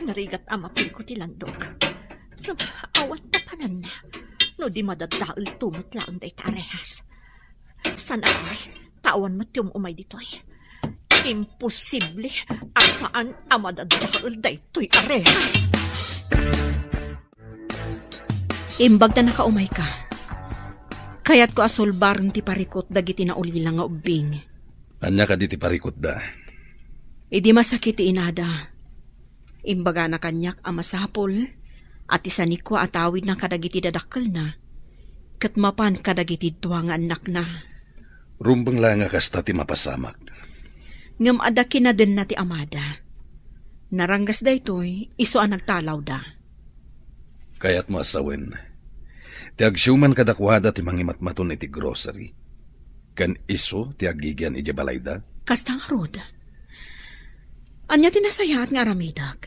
Narigat a mapilko ti landok. Awan mapananna no di madadael tumot laeng dayta a rehas. Saan a pay, ta awan met ti um-umay ditoy. Imposible a saan a madadael daytoy a rehas. Imbag ta nakaumayka, kayatko a sulbaren ti parikut dagiti naulila nga ubbing. Ania kadi ti parikutda? Idi masakit ti inada, imbagana kaniak a masapul a ti sanikua a tawidna kadagiti dadakkelna ket mapan kadagiti dua nga annakna. Rumbeng la nga kasta ti mapasamak. Ngem adda kinadenna ti amada. Naranggas daytoy isu a nagtalawda. Kayatmo a sawen, ti agsiuman kadakuada ti mangimatmaton iti grocery, ken isu ti agigian idiay balayda? Kasta ngarud. Ania ti nasayaat nga aramidek?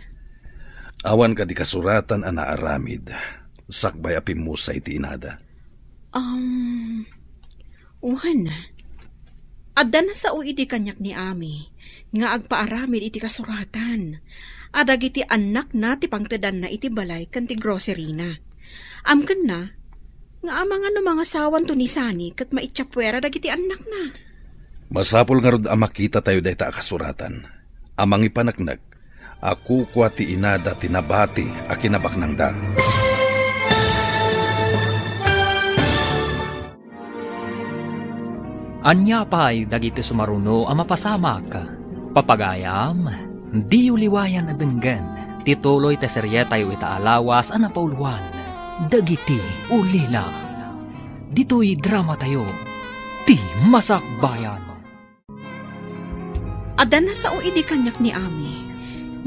Awan kadi kasuratan a naaramid sakbay a pimmusay ti inada? Um, wen, adda nasao idi kaniak ni Ami nga agpaaramid iti kasuratan a dagiti annakna ti pangtedanna iti balay ken ti groceryna. Amkenna nga amangan no mangasawanto ni Sani ket maitsapuera dagiti annakna. Masapul ngarud a makitatayo dayta a kasuratan a mangipaneknek a kukua ti inada ti nabati a kinabaknangda. Ania pay dagiti sumaruno a mapasamak? Papagayam, diyo liwayan a denggen ti tuloy ti serietayo ita a lawas a napauluan, Dagiti Ulila. Ditoy dramatayo, Ti Masakbayan. Adda nasao idi kaniak ni Ami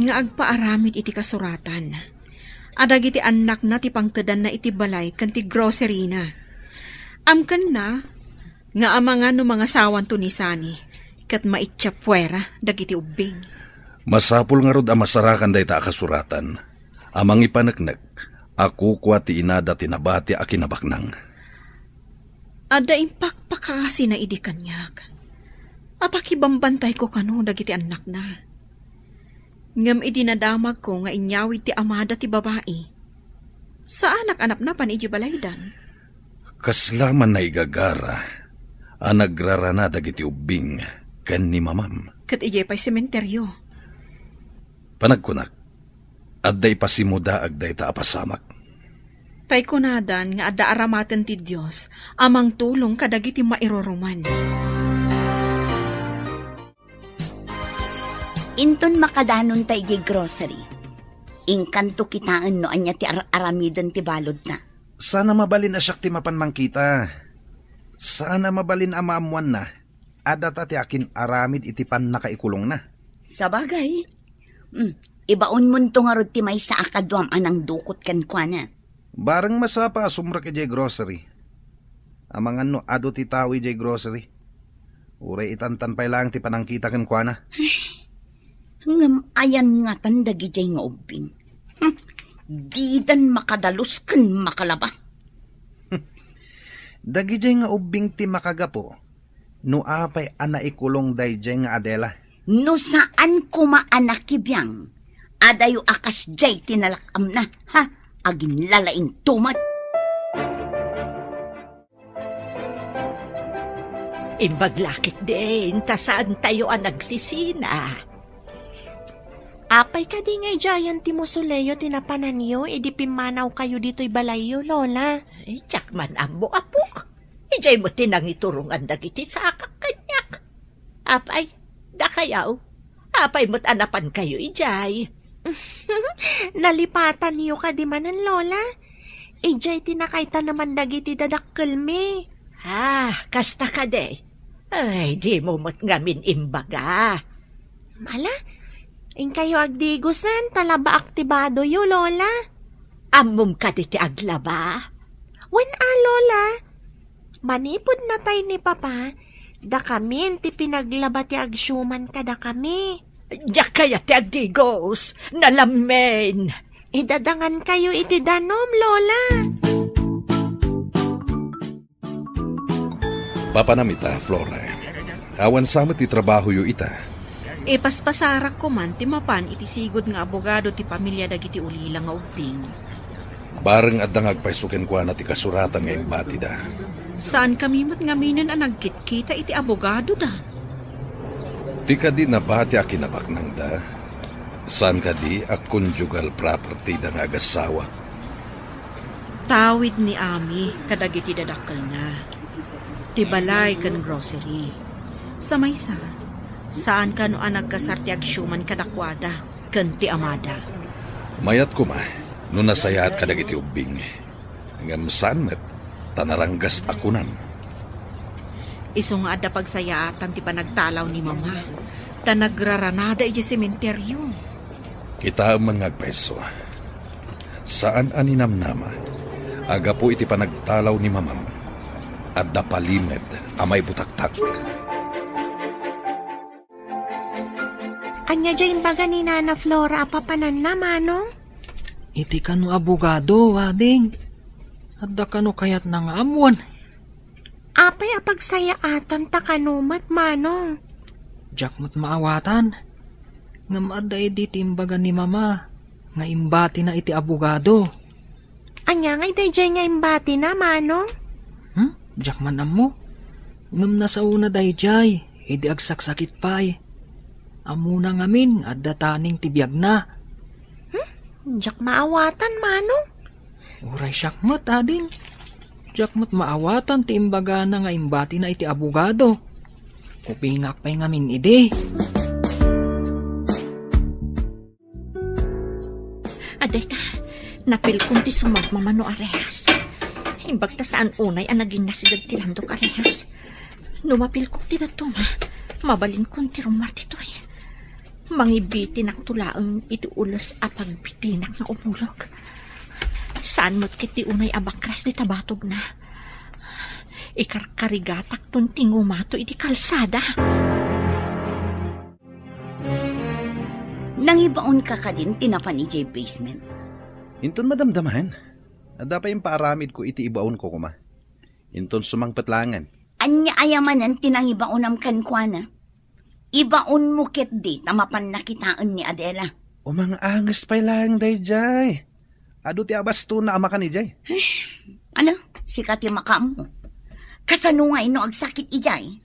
nga agpaaramid iti kasuratan. A dagiti annakna ti pangtedanna iti balay ken ti groceryna. Amkenna nga amangan no mangasawanto ni Sunny ket maitsa puera dagiti ubbing. Masapul ngarud a masarakan dayta a kasuratan a mangipaneknek a kukua ti inada ti nabati a kinabaknang. Adda impakpakaasina idi kaniak. Apakibambantayko kano dagiti annakna. Ngem idi nadamagko nga inyawid ti amada ti babai, saanak a napnapan idiay balaydan. Kasla man naigagara a nagrarana dagiti ubbing ken ni mamam. Ket idiay pay sementeryo. Panagkunak, adda ipasimudaag dayta a pasamak. Tay kunadan nga adda aramaten ti Dios a mangtulong kadagiti mairuruman. Inton makadanonta idiay grocery, inkanto kitaen no ania ti ar-aramiden ti baludna. Saan a mabalin a siak ti mapan mangkita. Saan a mabalin a maammoanna a data ti akin-aramid iti pannakaikulongna. Sabagay, mm, ibaonmonto ngarud ti maysa a kaduam a nangdukot kenkuana. Bareng masapa a sumrek idiay grocery. Amangan no adu ti tao idiay grocery. Uray itantan pay laeng ti panangkita kenkuana. Ngem ayan ngatan dagidiay nga ubbing? Hm, didan makadalus ken makalaba. Dagidiay nga ubbing ti makagapu no apay a naikulong daydiay nga Adela. No saan koma a nakibiang, adayo a kasdiay ti nalak-amna, ha? Aginlalaingto met. Imbag la ketdin ta saantayo a nagsisina. Apay kadi nga idiayen ti musuleyo ti napananyo idi pimmanawkayo ditoy balayyo, Lola? Ay, diak man ammo, apok. Idiay met ti nangiturongan dagiti sakak kaniak. Apay, dakayaw, apay met a napankayo idiay? Nalipatanyo kadi manen, Lola? Idiay ti nakaitaneman dagiti dadakkelmi. Ah, kasta kadi? Ay, dimo met ngamin imbaga. Ala, inkayo agdigosen ta labaak ti badoyo, Lola. Ammom kadi ti aglaba? Wen a, Lola. Manipud natay ni Papa, dakamin ti pinaglaba ti agsiuman kadakami. Diak kayat ti agdigos, nalammin. Idadangankayo iti danum, Lola. Papanam ita, Flora. Awan sa met ti trabahoyo ita. Ipaspasarak koman ti mapan iti sigud nga abogado ti pamilia dagiti ulila nga ubbing. Bareng adda nga agpayso kenkuana ti kasuratan nga imbatida. Saankami met ngaminen a nagkitkita iti abogadoda. Ti kadi nabati a kinabaknangda, saan kadi a conjugal propertyda nga agasawa. Tawid ni Ami kadagiti dadakkelna, ti balay ken grocery. Sa maysa, saan kano a nagkasar ti agsiuman kadakuada ken ti amada. Mayat koma no nasayaat kadagiti ubbing, ngem saan met ta naranggas a kunam. Isu nga adda pagsayaatan ti panagtalaw ni Mama, ta nagraranada idiay sementeryo. Kitaem man nga agpayso. Saan a ninamnama a gapu iti panagtalaw ni Mamam, adda palimed a maibutaktak. Ania diay imbaga ni Nana Flora a papananna, Manong? Iti kano abogado, ading. Adda kano kayatna nga ammoen? Apay a pagsayaatan ta kano met, Manong? Diak met maawatan. Ngem adda idi ti imbaga ni Mama nga imbatina iti abogado. Ania ngay daydiay nga imbatina, Manong? Hmm? Diak man ammo. Ngem nasaona daydiay idi agsaksakit pay. Ammona ngamin nga adda taning ti biagna. Hmm? Diak maawatan, Manong. Uray siak met, ading. Diak met maawatan ti imbagana nga imbatina iti abogado. Upingak pay ngamin idi. Dayta, napilkon ti sumagmamano a rehas. Imbag ta saan unay a naginnasideg ti landok a rehas. No mapilkok ti dadduma, mabalinkon ti rummuar ditoy. Mangibitinak to laeng iti ules a pagbitinak nga umulog. Saan met ket ti unay a bakras dita batogna. Ikarkarigatakton ti ngumato iti kalsada. Nangibaonka kadin ti napan idiay basement? Inton madamdamaen, adda pay impaaramidko iti ibaonko koma. Inton sumangpet laengen. Ania aya manen ti nangibaonam kenkuana? Ibaonmo ketdi ta mapanna kitaen ni Adela. Umang-anges pay laeng daydiay. Adu ti abastona a makan idiay. Ano? Sika ti makaammo. Kasano ngay no agsakit idiay?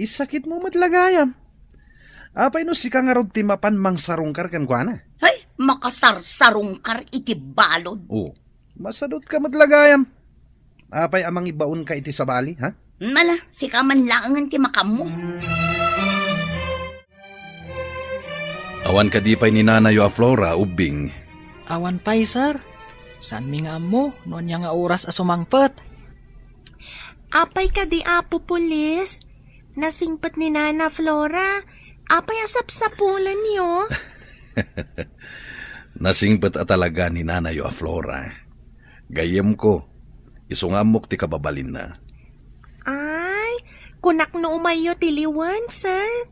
Isakitmo met la gayam. Apay no sika ngarud ti mapan mangsarungkar kenkuana? Ay, makasarsarungkar iti balud. Oh, masadutka met la gayam. Apay a mangibaonka iti sabali, ha? Mala, sika man laengen ti makaammo. Awan kadi pay ni nanayo a Flora, ubbing? Awan pay, sir. Saanmi nga ammo no ania nga oras a sumangpet. Apay kadi, Apo Pulis? Nasingpet ni Nana Flora. Apay a sapsapulenyo? Nasingpet a talaga ni nanayo a Flora. Gayyemko, isu nga ammok ti kababalinna. Ay, kunak no umayyo tiliwen, sir.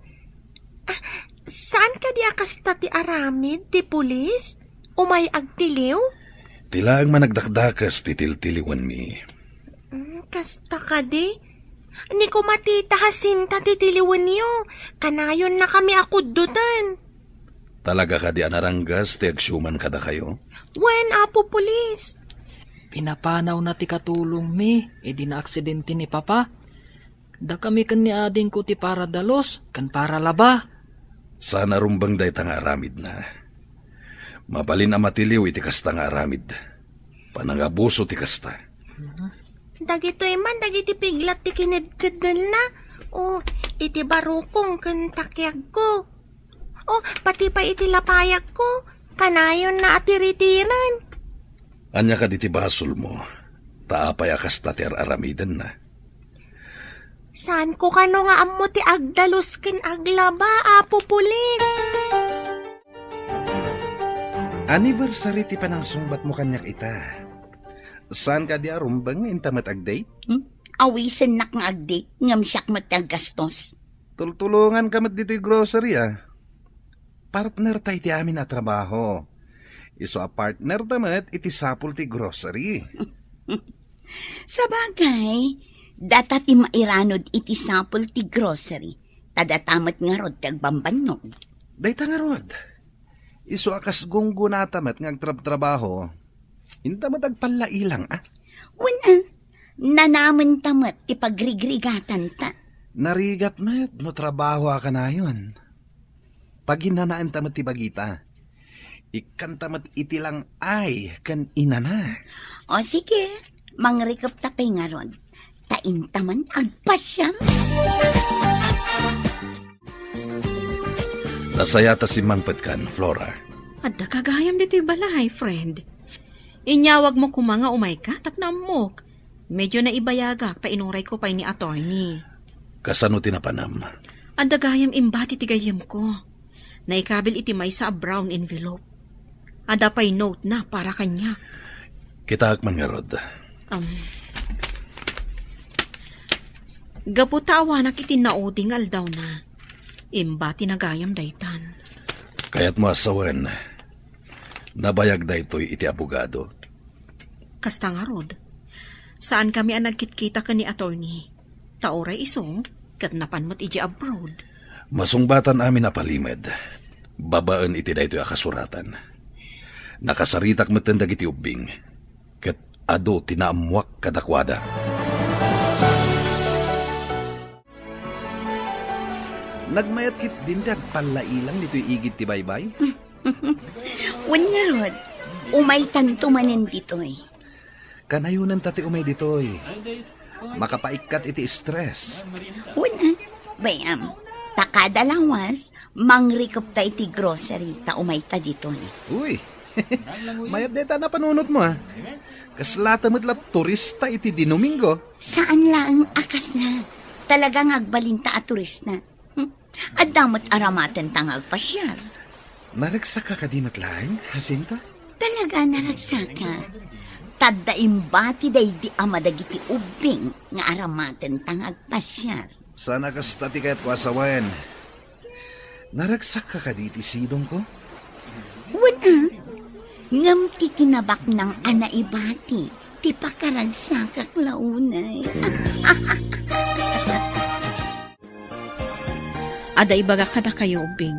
Ah, saan kadi a kasta ti aramid ti pulis? Umay agtiliw? Ti laeng managdakdakes ti tiltiliwenmi. Mm, kasta kadi? Ni koma Tita Jacinta ti tiliwenyo. Kanayonnakami a kuddoten. Talaga kadi a naranggas ti agsiuman kadakayo? Wen, Apo Pulis. Pinapanawna ti katulongmi idi naaksidente ni Papa. Dakami ken ni adingko ti para dalus ken para laba. Saan a rumbeng dayta nga aramidna. Mabalin a matiliw iti kasta nga aramid. Panangabuso ti kasta. Dagitoy man dagiti piglat ti kinedkeddelna. O, iti barukong ken takiagko. O, pati pay iti lapayagko, kanayonna a tiritiren. Ania kadi ti basolmo? Ta apay a kasta ti ar-aramidenna? Saanko kano nga ammo ti agdalus ken aglaba, Apo Pulis. Anniversary ti panangsungbatmo kaniak ita. Saan kadi a rumbeng nga inta met agdate? Hmm? Awisennak nga agdate, ngem siak met ti aggastos. Tultulonganka met ditoy grocery, a. Partner ta iti amin a trabaho. Isu a partner ta met iti sapul ti grocery. Sabagay, data ti mairanod iti sapul ti grocery, ta data met ngarud ti agbambannog. Dayta ngarud, isu a kas gunggona ta met nga agtrabtrabaho, inta met agpallailang, a? Wen, a, nanamen ta met ti pagrigrigatanta. Narigat met no trabaho a kanayon. Paginanaenta met ti bagita. Ikkanta met iti lang-ay ken inana. O sige, mangrikep ta pay ngarud. Ta inta man agpasiar. Nasaya ta simmangpetkan, Flora. Adda ka gayam ditoy balay, friend. Inyawagmo koma nga umayka tapno ammok. Medyo naibayagak ta inurayko pay ni attorney. Kasano ti napanam? Adda gayam imbati ti gayyemko. Naikabil iti maysa a brown envelope. Adda pay note na para kaniak. Kitaek man ngarud. Um, gapu ta awanak iti naudi nga aldawna, imbati na gayam daytan. Kayatmo a sawen, nabayag daytoy iti abogado. Kasta ngarud, saankami a nagkitkita ken ni attorney. Ta uray isu, ket napan met idiay abroad. Masungbatan amin a palimed, babaen iti daytoy a kasuratan. Nakasaritak metten dagiti ubbing, ket adu ti naammuak kadakuada. Nagmayat ketdin ti agpallailang ditoy igid ti baybay? Wen ngarud, umaytanto manen ditoy. Kanayonenta ti umay ditoy. Makapaikkat iti stress. Wen, a, bay-am, ta kada lawas, mangrikepta iti grocery ta umayta ditoy. Uy, Mayat dayta a napanunotmo, a. Kasla ta met la turista iti Dinomingo. Saan laeng a kasla. Talaga nga agbalinta a turista. Hmm? Adda met aramatenta nga agpasiar. Naragsakka kadi met laeng, Jacinta? Talaga naragsakka. Ta adda imbati daydi ama dagiti ubbing nga aramatenta nga agpasiar. Saan a kasta ti kayatko a sawen. Naragsakka kadi iti sidongko? Wen, a. Ngem ti kinabaknang a naibati, ti pakaragsakak la unay. Adda ibagak kadakayo, ubbing.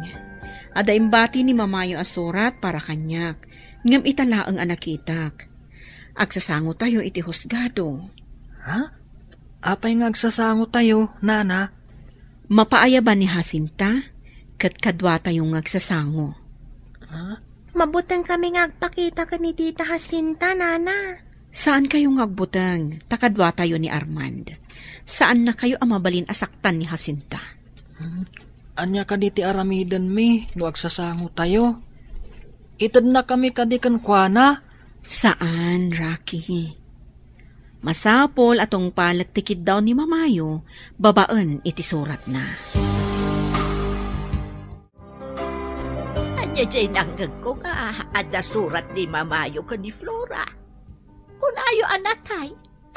Adda imbati ni Mamayo a surat para kaniak, ngem ita laeng a nakitak. Agsasangotayo iti husgado. Ha? Apay nga agsasangotayo, nana? Mapaayaban ni Jacinta, ket kaduatayo nga agsasango. Ha? Mabuteng kami nga agpakita ken ni Tita Jacinta, nana. Saan kayo nga agbuteng, ta kaduatayo ni Armand. Saan na kayo a mabalin a saktan ni Jacinta. Hmm. Ania kadi ti aramidenmi no agsasangotayo? Itedna kami kadi kenkuana? Saan, Rocky. Masapul a tungpalek ti kiddaw ni Mamayo babaen iti suratna. Ania jay nangngegko nga adda surat ni Mamayo ken ni Flora? Kunayo a natay.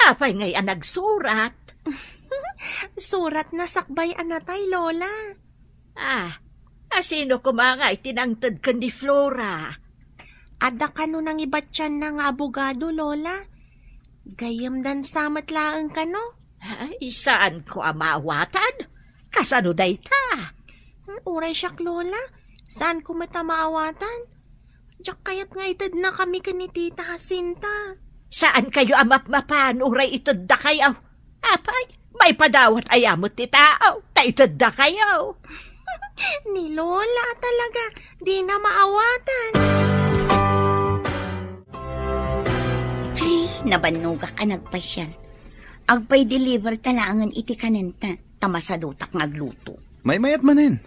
Apay ngay a nagsurat? Suratna sakbay a natay, Lola. Ah, asino koma ngay ti nangted ken ni Flora? Adda kano nangibatianna nga abogado, Lola. Gayyemdansa met laeng kano. Ay, saanko a maawatan? Kasano dayta? Hmm, uray siak, Lola. Saanko met a maawatan. Diak kayat nga itedna kami ken ni Tita Jacinta. Saan kayo a mapmapan uray itedda kayo? Apay, maipadawat aya met ti tao, ta itedda kayo. Ni Lola talaga, di na maawatan. Ay, nabannogak a nagpasiar. Agpay-deliver ta laengen iti kanenta, ta masadutak nga agluto. Maymayat manen.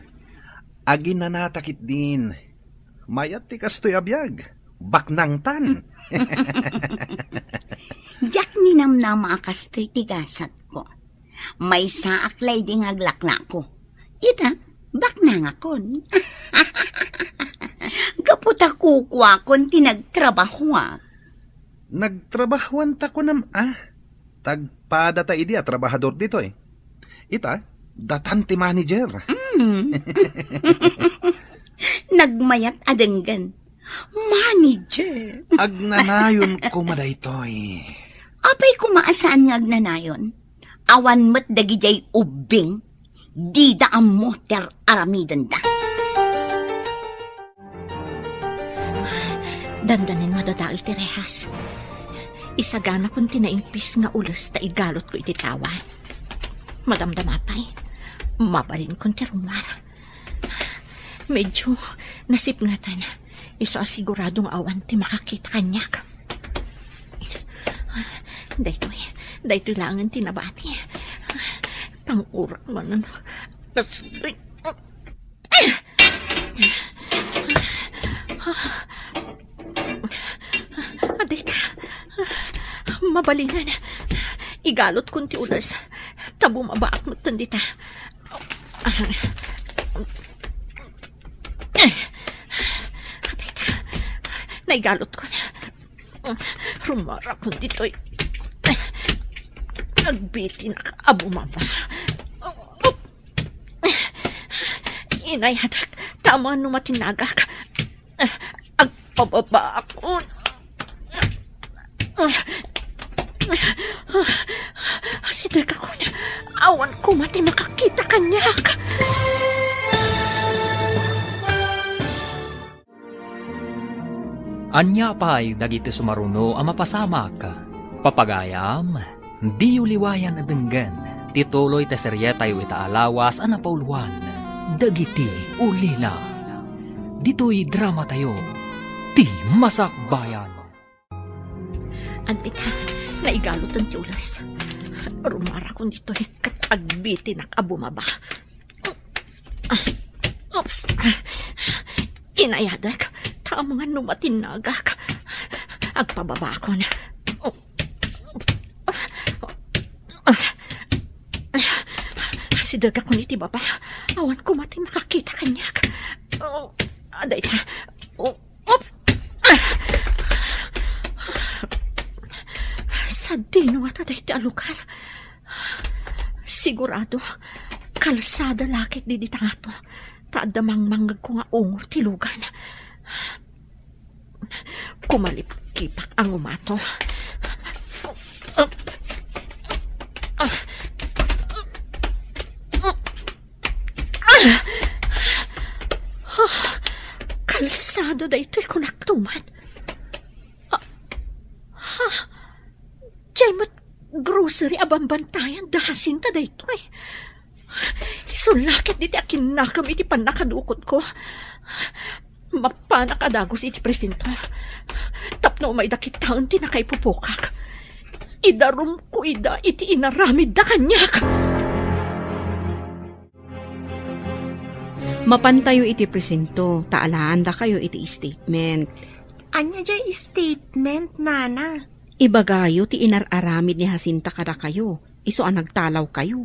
Aginanata ketdin. Mayat ti kastoy a biag. Baknangtan. Diak ninamnama a kastoy ti gasatko. Maysaak laydi nga aglaklako. Ita, baknangakon. Gapu ta kukuakon ti nagtrabahoak. Nagtrabahoanta kunam, a? Tagpada ta idi a trabahador ditoy. Ita, datan ti manager. Mm. Nagmayat a denggen. Manager. Agnanayon koma daytoy. Apay koma a saan nga agnanayon? Awan met dagidiay ubbing. Dida ammo ti ar-aramidenda. Dandanin madadael ti rehas. Isaganakon ti naimpis nga ules ta igalutko iti tawa. Madamdama pay, mabalinkon ti rummuar. Medyo nasipngetan. Isu a sigurado nga awan ti makakita kaniak. Daytoy, daytoy laengen ti nabati. Pangurak manen. Dayta. Mabalinen. Igalutkon ti ules. Ta bumabaak metten dita. Dayta. Naigalutkon. Rummuarakon ditoy. Agbitinak a bumaba. Inayadek, ta amangan no matinagak. Agpababaakon. Asidegakon, awan koma ti makakita kaniak. Ania pay dagiti sumaruno a mapasamak? Papagayam, diyo liwayan a denggen ti tuloy ti serietayo ita a lawas a napauloan, Dagiti Ulila. Ditoy dramatayo, Ti Masakbayan. Adda ita, naigalutan ti ules. Rummuarakon ditoy ket agbitinak a bumaba. Oops! Inayadek, Ta amangan no matinnagak. Agpababakon. Sidegakon iti baba. Awan koma ti makakita kaniak. Oh, adayta. Oh, oops. Sadino ngata dayta a lugar? Sigurado, kalsada la ket didi tangato. Ta adda mangmangngegko nga ungor ti lugan. Kumalipkipak a ngumato. Kalsada daytoy, kunak tuman. Ah, ha? Diay met grocery a bambantayan da Jacinta daytoy. Isu la ket diti a kinnakam iti pannakadukotko. Mapanak a dagus iti presinto. Tapno umayda kitaen ti nakaipupokak. Idarumko ida iti inaramidda kaniak. Mapantayo iti presinto, ta alaandakayo iti statement. Ania diay statement, nana? Ibagayo ti inar-aramid ni Jacinta kadakayo, isu a nagtalawkayo.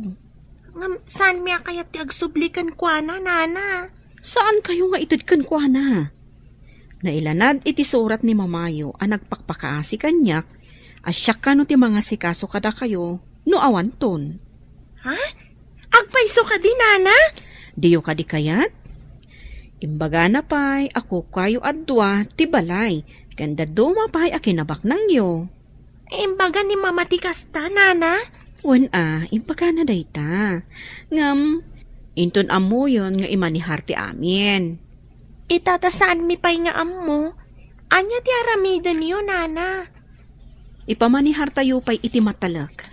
Ngem saanmi a kayat ti agsubli kenkuana, nana? Saankayo nga ited kenkuana? Nailanad iti surat ni mamayo a nagpakpakaasi kaniak a siak kano ti mangasikaso kadakayo no awanton. Ha? Agpayso kadi, nana? Diyo kadi kayat? Imbagana pay a kukuayo a dua ti balay ken dadduma pay a kinabaknangyo. Imbaga ni mama ti kasta, nana? Wen a, imbagana dayta. Ngem, inton ammoyon nga imanihar ti amin. Ita ta saanmi pay nga ammo. Ania ti aramidenyo, nana? Ipamanihartayo pay iti matalek.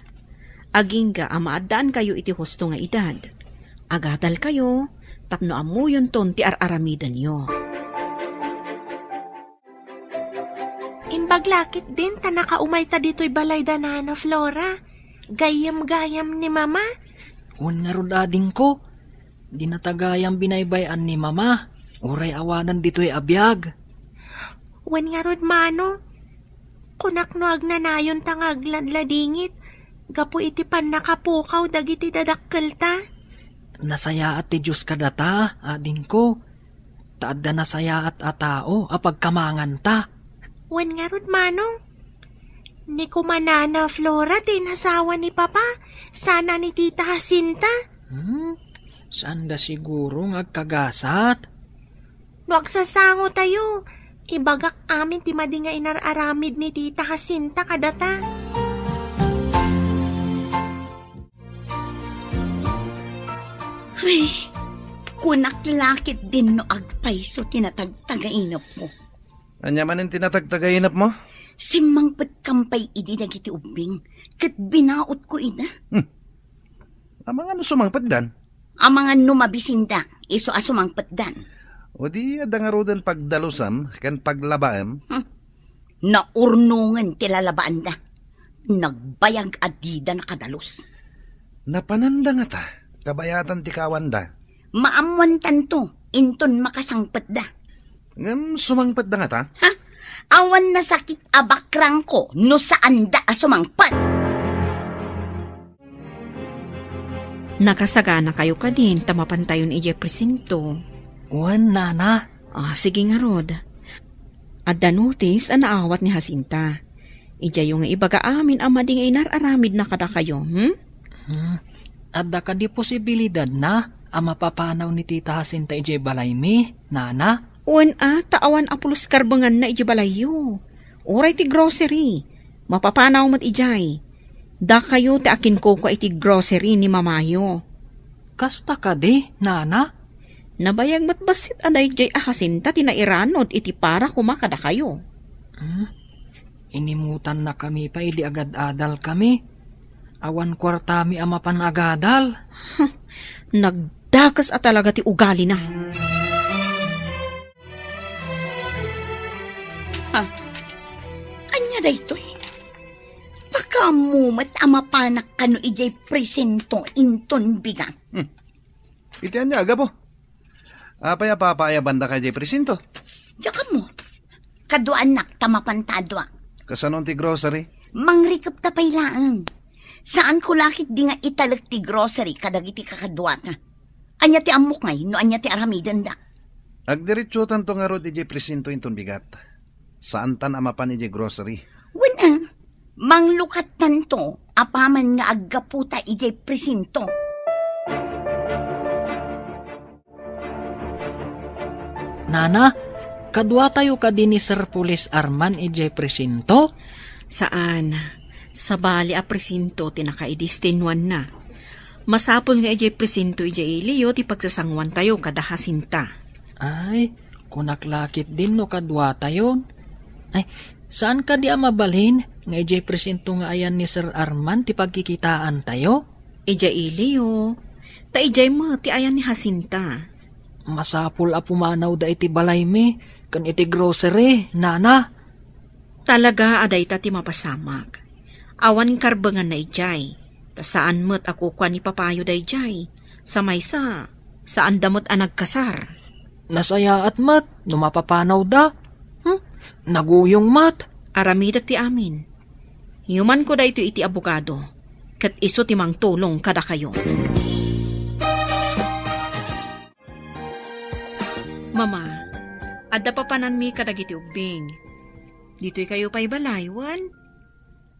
Agingga a maaddaankayo iti husto nga edad. Agadalkayo tapno ammoyonton ti ar-aramidenyo. Imbag la ketdin ta nakaumayta ditoy balay da nana Flora. Gayyem-gayyem ni mama. Wen ngarud, adingko, dinata gayyem binaybay-an ni mama, uray awanen ditoy a biag. Wen ngarud, manong, kunak no agnanayonta nga agladladingit gapu iti pannakapukaw dagiti dadakkelta. Nasayaat ti Dios kadata, adingko, ta adda nasayaat a tao a pagkamanganta. Wen ngarud, manong, ni koma nana Flora ti inasawa ni papa, sana ni tita Jacinta? Hmm? Saanda siguro nga agkagasat? No agsasangotayo, ibagak amin ti madi nga inar-aramid ni tita Jacinta kadata. Ay, kunak la ketdin no agpayso ti natagtagainepmo. Ania manen ti natagtagainepmo? Simmangpetkam pay idi dagiti ubbing, ket binaotko ida. Hmm. Amangan no sumangpetdan? Amangan no mabisinda, isu a sumangpetdan. O di, adda ngaruden pagdalusem ken paglabaem? Hmm. Naurnongen ti lalabaanda. Nagbayag a dida nakadalus. Napananda ngata, kabayatan ti kawanda. Maammoantanto, inton makasangpetda. Ngem sumangpetda ngata? Ha? Awan nasakit a bakrangko no saanda a sumangpet. Nakasaganakayo kadin ta mapantayon idiay presinto? Wen, nana. Ah, sige ngarud. Adda notis a naawat ni Jacinta. Idiayo nga ibaga amin a madi nga inar-aramidna kadakayo, hmm? Hmm. Adda kadi posibilidad na a mapapanaw ni Tita Jacinta idiay balaymi, nana? Wen a, ta awan a pulos karbenganna idiay balayyo. Uray ti grocery. Mapapanaw met idiay. Dakayo ti akinkukua iti grocery ni mamayo. Kasta kadi, nana? Nabayag met bassit a daydiay a Jacinta ti nairanod iti para koma kadakayo. Hmm? Inimutannakami pay idi agad-adalkami. Awan kuartami a mapan agadal. Nagdakes a talaga ti ugalina. Ha? Ania daytoy? Pakaammo met a mapanak kano idiay presinto inton bigat. Hmm. Iti ania, gapu? Apay a papaayabandaka idiay presinto? Diak ammo. kaduaannak ta mapanta a dua. Kasano ti grocery? Mangrikepta pay laeng. Saanko la ketdi nga italek ti grocery kadagiti kakaduata. Ania ti ammok ngay no ania ti aramidenda? Agdiretsotanto ngarud idiay presinto inton bigat. Saantan a mapan idiay grocery. Wen, a, manglukattanto apaman nga aggaputa idiay presinto. Nana, kaduatayo kadi ni Sir Pulis Arman idiay presinto? Saan. Sabali a presinto ti nakaidestinuanna. Masapul nga idiay presinto idiay Elio ti pagsasanguantayo kada Jacinta. Ay, kunak la ketdin no kaduatayon. Ay, saan kadi a mabalin nga idiay presinto nga ayan ni Sir Arman ti pagkikitaantayo? Idiay Elio. Ta idiay met ti ayan ni Jacinta. Masapul a pumanawda iti balaymi ken iti grocery, nana. Talaga a dayta ti mapasamak. Awan karbenganna idiay. Ta saan met a kukua ni papayo daydiay. Sa maysa, saanda met a nagkasar. Nasayaat met no mapapanawda. Hmm? Naguyong met. Aramidek ti amin. Yumanko daytoy iti abogado, ket isu ti mangtulong kadakayo. Mama, adda papananmi kadagiti ubbing. Ditoy kayo pay balay, wen?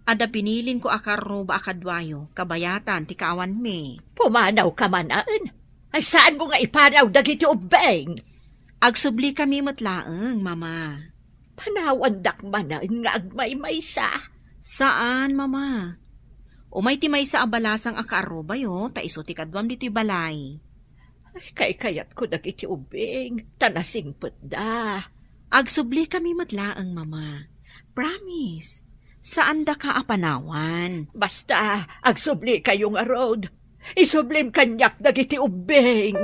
Adda binilinko a karruba a kaduayo, kabayatan ti kaawanmi. Pumanawka manen? Ay, saanmo nga ipanaw dagiti ubbing? Agsublikami met laeng, Mama. Panawandak manen nga agmaymaysa? Saan, Mama. Umay ti maysa a balasang a kaarrubayo, ta isu ti kaduam ditoy balay. Ay, kaykayatko dagiti ubbing, ta nasingpetda. Agsublikami met laeng, Mama. Promise, saandaka a panawan. Basta, agsublikayo ngarud. Isublim kaniak dagiti ubbing.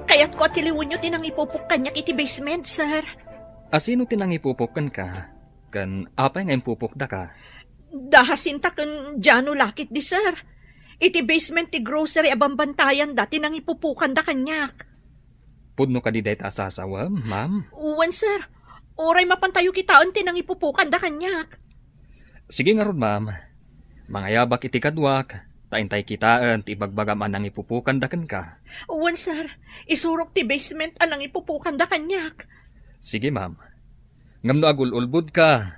Kayatko a tiliwenyo ti nangipupok kaniak iti basement, sir. A sino ti nangipupok kenka? Ken apay nga impupokdaka? Da Jacinta ken Jano la ketdi, sir. Iti basement ti grocery a bambantayan da ti nangipupokanda kaniak. Pudno kadi dayta a sasawem, ma'am? Wen, sir. Uray mapantayo kitaen ti nangipupokanda kaniak. Sige ngarud, ma'am. Mangayabak iti kaduak, ta intay kitaen ti ibagbagam a nangipupokanda kenka. Wen, sir. Isurok ti basement a nangipupokanda kaniak. Sige, ma'am. Ngem no agul-ulbodka,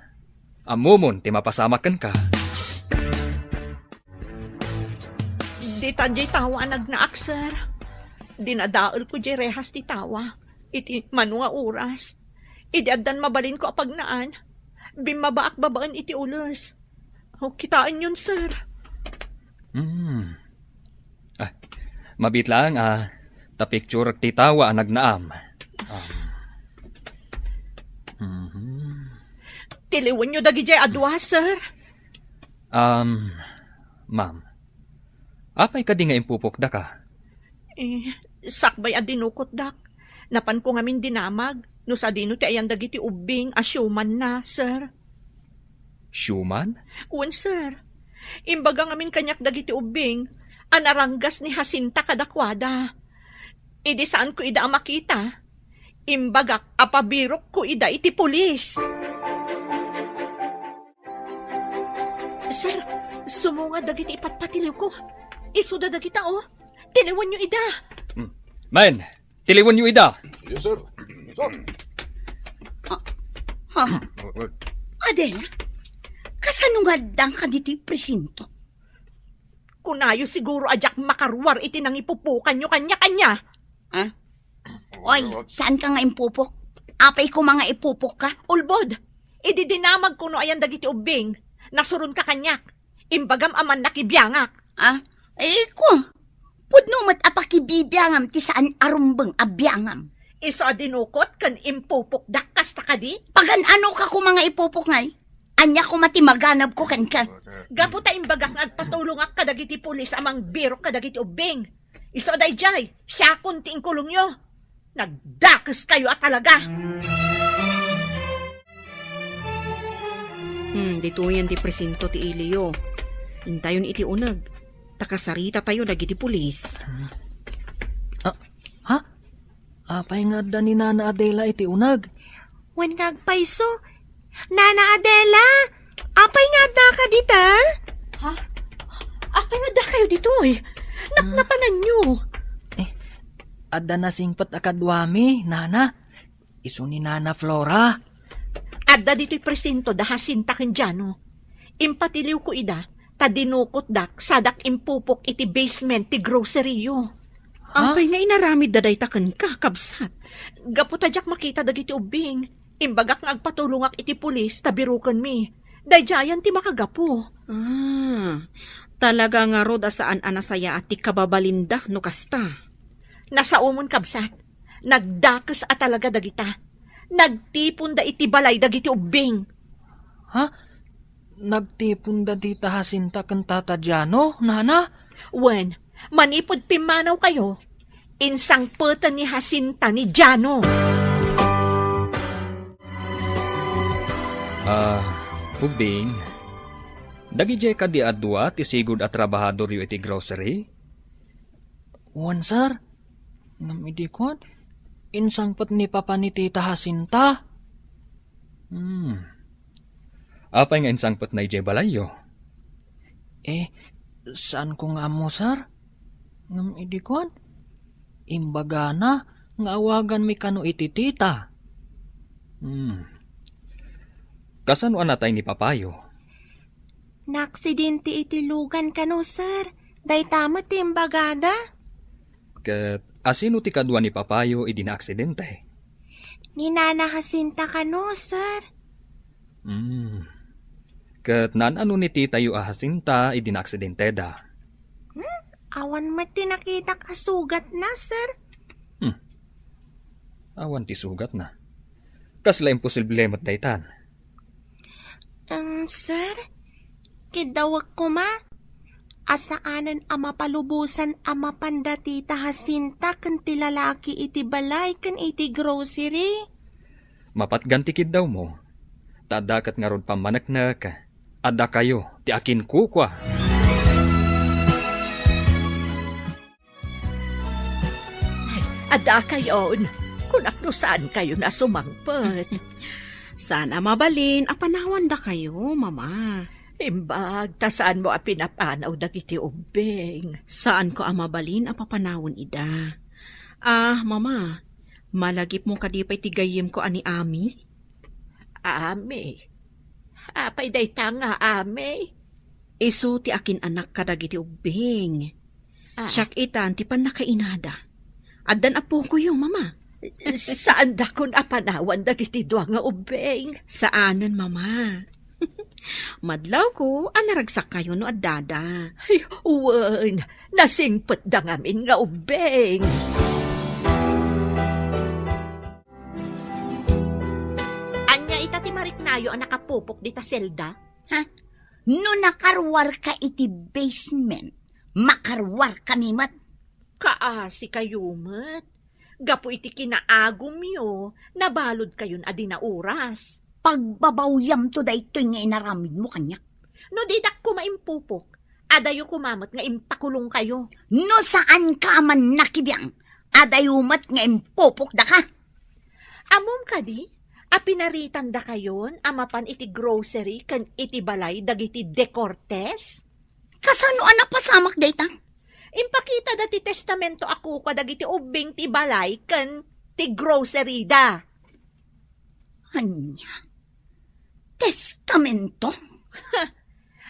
ammomon ti mapasamak kenka. Dita diay tawa a nagnaak, sir. Dinadaelko diay rehas ti tawa iti mano nga oras. Idi addan mabalinko a pagnaan, bimmabaak babaen iti ules. O, kitaenyon, sir. Hmm. Ah, mabiit laeng a ta picturek ti tawa a nagnaam. Um, mhm. Tiliwenyo dagidiay a dua, sir. Um, ma'am, apay kadi nga impupokdaka? Eh, sakbay a dinukotdak, napanko ngamin dinamag no sadino ti ayan dagiti ubbing a siumanna, sir. Siuman? Wen, sir. Imbaga ngamin kaniak dagiti ubbing a naranggas ni Jacinta kadakuada. Idi saanko ida a makita, imbagak a pabirokko ida iti pulis. Sir, sumunga dagiti ipatpatiliwko. Isuda dagita, oh. Tiliwenyo ida. Hmm. Men, tiliwenyo ida. Yes, sir. Yes, sir. Ah, ha? Adela, kasano nga addaka ditoy presinto? Kunayo siguro a diak makaruar iti nangipupokanyo kaniak, ania? Ha? Oy, saanka nga impupok? Apay koma nga ipupokka? Ulbod, idi dinamagko no ayan dagiti ubbing, nasuronka kaniak. Imbagam a mannakibiangak. Ah, eh, ko. Pudno met a pakibibiangam ti saan a rumbeng a biangam. Isu a dinukot ken impupokdak kasta kadi? Pagan-anoka koma nga ipupok ngay? Ania koma ti maganabko kenka? Gapu ta imbagak nga agpatulongak kadagiti pulis a mangbirok kadagiti ubbing. Isu a daydiay, siakon ti inkulongyo. Nagdakeskayo a talaga! Hmm, ditoyen ti presinto ti Elio. Intayon iti uneg, ta kasaritatayo dagiti pulis. Ah, ha? Apay nga adda ni Nana Adela iti uneg? Wen nga agpayso. Nana Adela, apay nga addaka dita? Ha? Apay nga addakayo ditoy? Napnapananyo. Eh, adda nasingpet a kaduami, Nana. Isu ni Nana Flora. Adda ditoy presinto da Jacinta ken Jano. Impatiliwko ida, ta dinukotdak sadak impupok iti basement ti grocery-yo. Ha? Apay nga inaramidda dayta kenka, kabsat? Gapu ta diak makita dagiti ubbing, imbagak nga agpatulongak iti pulis ta birokenmi. Daydiayen ti makagapu. Ah, talaga ngarud a saan a nasayaat ti kababalinda no kasta. Nasaomon, kabsat. Nagdakes a talaga dagita. Nagtiponda iti balay dagiti ubbing. Ha? Nagtiponda dita Jacinta ken Tata Jano, Nana? Wen, manipud pimmanawkayo, insangpeten ni Jacinta ni Jano. Ah, ubbing, dagidiay kadi a dua ti sigud a trabahadoryo iti grocery? Wen, sir. Ngem idi kuan, insangpet ni Papa ni Tita Jacinta. Hmm. Apay nga insangpetna idiay balayyo? Eh, saanko nga ammo, sir. Ngem idi kuan, imbagana nga awaganmi kano iti tita. Hmm. Kasano a natay ni papayo? Naaksidente iti lugan kano, sir. Dayta met ti imbagada. Ket asino ti kadua ni papayo idi naaksidente? Ni Nana Jacinta kano, sir. Hmm. Ket naan-ano ni titayo a Jacinta idi naaksidenteda? Hmm? Awan met ti nakitak a sugatna, sir. Hmm. Awan ti sugatna. Kasla imposible met daytan. Em, sir, kiddawek koma a saanen a mapalubosan a mapan da Tita Jacinta ken ti lalaki iti balay ken iti grocery. Mapatgan ti kiddawmo, ta adda ket ngarud pammaneknek, adda kayo ti akinkukua. Ay, adda kayon. Kunak no saan kayo nasumangpet. Saan a mabalin a panawandakayo, Mama. Imbag ta saanmo a pinapanaw dagiti ubbing. Saanko a mabalin a papanawen ida. Ah, Mama, malagipmo kadi pay ti gayyemko a ni Ami? Ami? Apay dayta nga Ami? Isu ti akin-anak kadagiti ubbing. Ah. Siak itan ti pannakainada. Addan appokoyo, Mama. Saandakon a panawan dagiti dua nga ubbing. Saanen, Mama. Madlawko a naragsakkayo no addada. Ay, wen, nasingpetda ngamin nga ubbing. Ania ita ti mariknayo a nakapupok dita selda? Ha? No nakaruarka iti basement, makaruarkami met. Kaasikayo met. Gapu iti kinaagumyo, nabaludkayon a di nauras. Pagbabawyamto daytoy nga inaramidmo kaniak. No didak koma impupok, adayo koma met nga impakulongkayo. No saanka a mannakibiang, adayo met nga impupokdaka. Ammom kadi a pinaritandakayon a mapan iti grocery ken iti balay dagiti De Cortes? Kasano a napasamak dayta? Impakita da ti testamento a kukua dagiti ubbing ti balay ken ti grocery da. Ania? Testamento?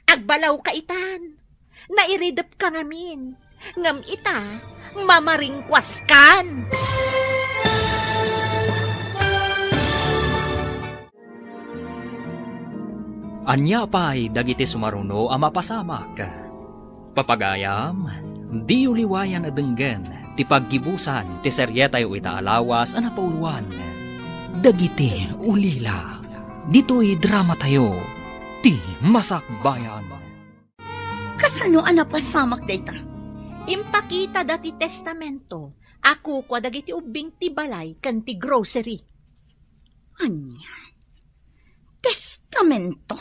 Agbalawka itan. Nairidepka ngamin. Ngem ita, mamaringkuaskan. Ania pay dagiti sumaruno a mapasamak? Papagayam, diyo liwayan a denggen ti paggibusan ti serietayo ita a lawas a napauluan, Dagiti Ulila. Ditoy dramatayo, Ti Masakbayan. Kasano a napasamak dayta? Impakita da ti testamento a kukua dagiti ubbing ti balay ken ti grocery. Ania? Testamento?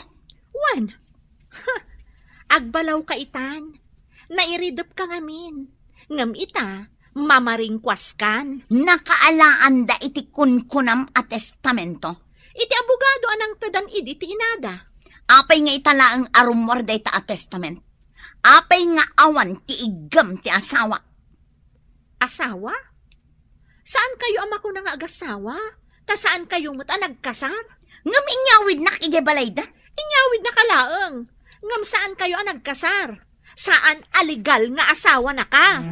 Wen. Agbalawka itan. Nairidepka ngamin. Ngem ita, Mamaringkuaskan. Nakaalaanda iti kunkunam a testamento. Iti abogado a nangtedan idi ti inada. Apay nga ita laeng a rummuar dayta a testament? Apay nga awan ti iggem ti asawa? Asawa? Saan kayo a makuna nga agasawa? Ta saan kayo met a nagkasar? Ngem inyawidnak idiay balayda. Inyawidnaka laeng. Ngem saan kayo a nagkasar. Saan a legal nga asawanaka.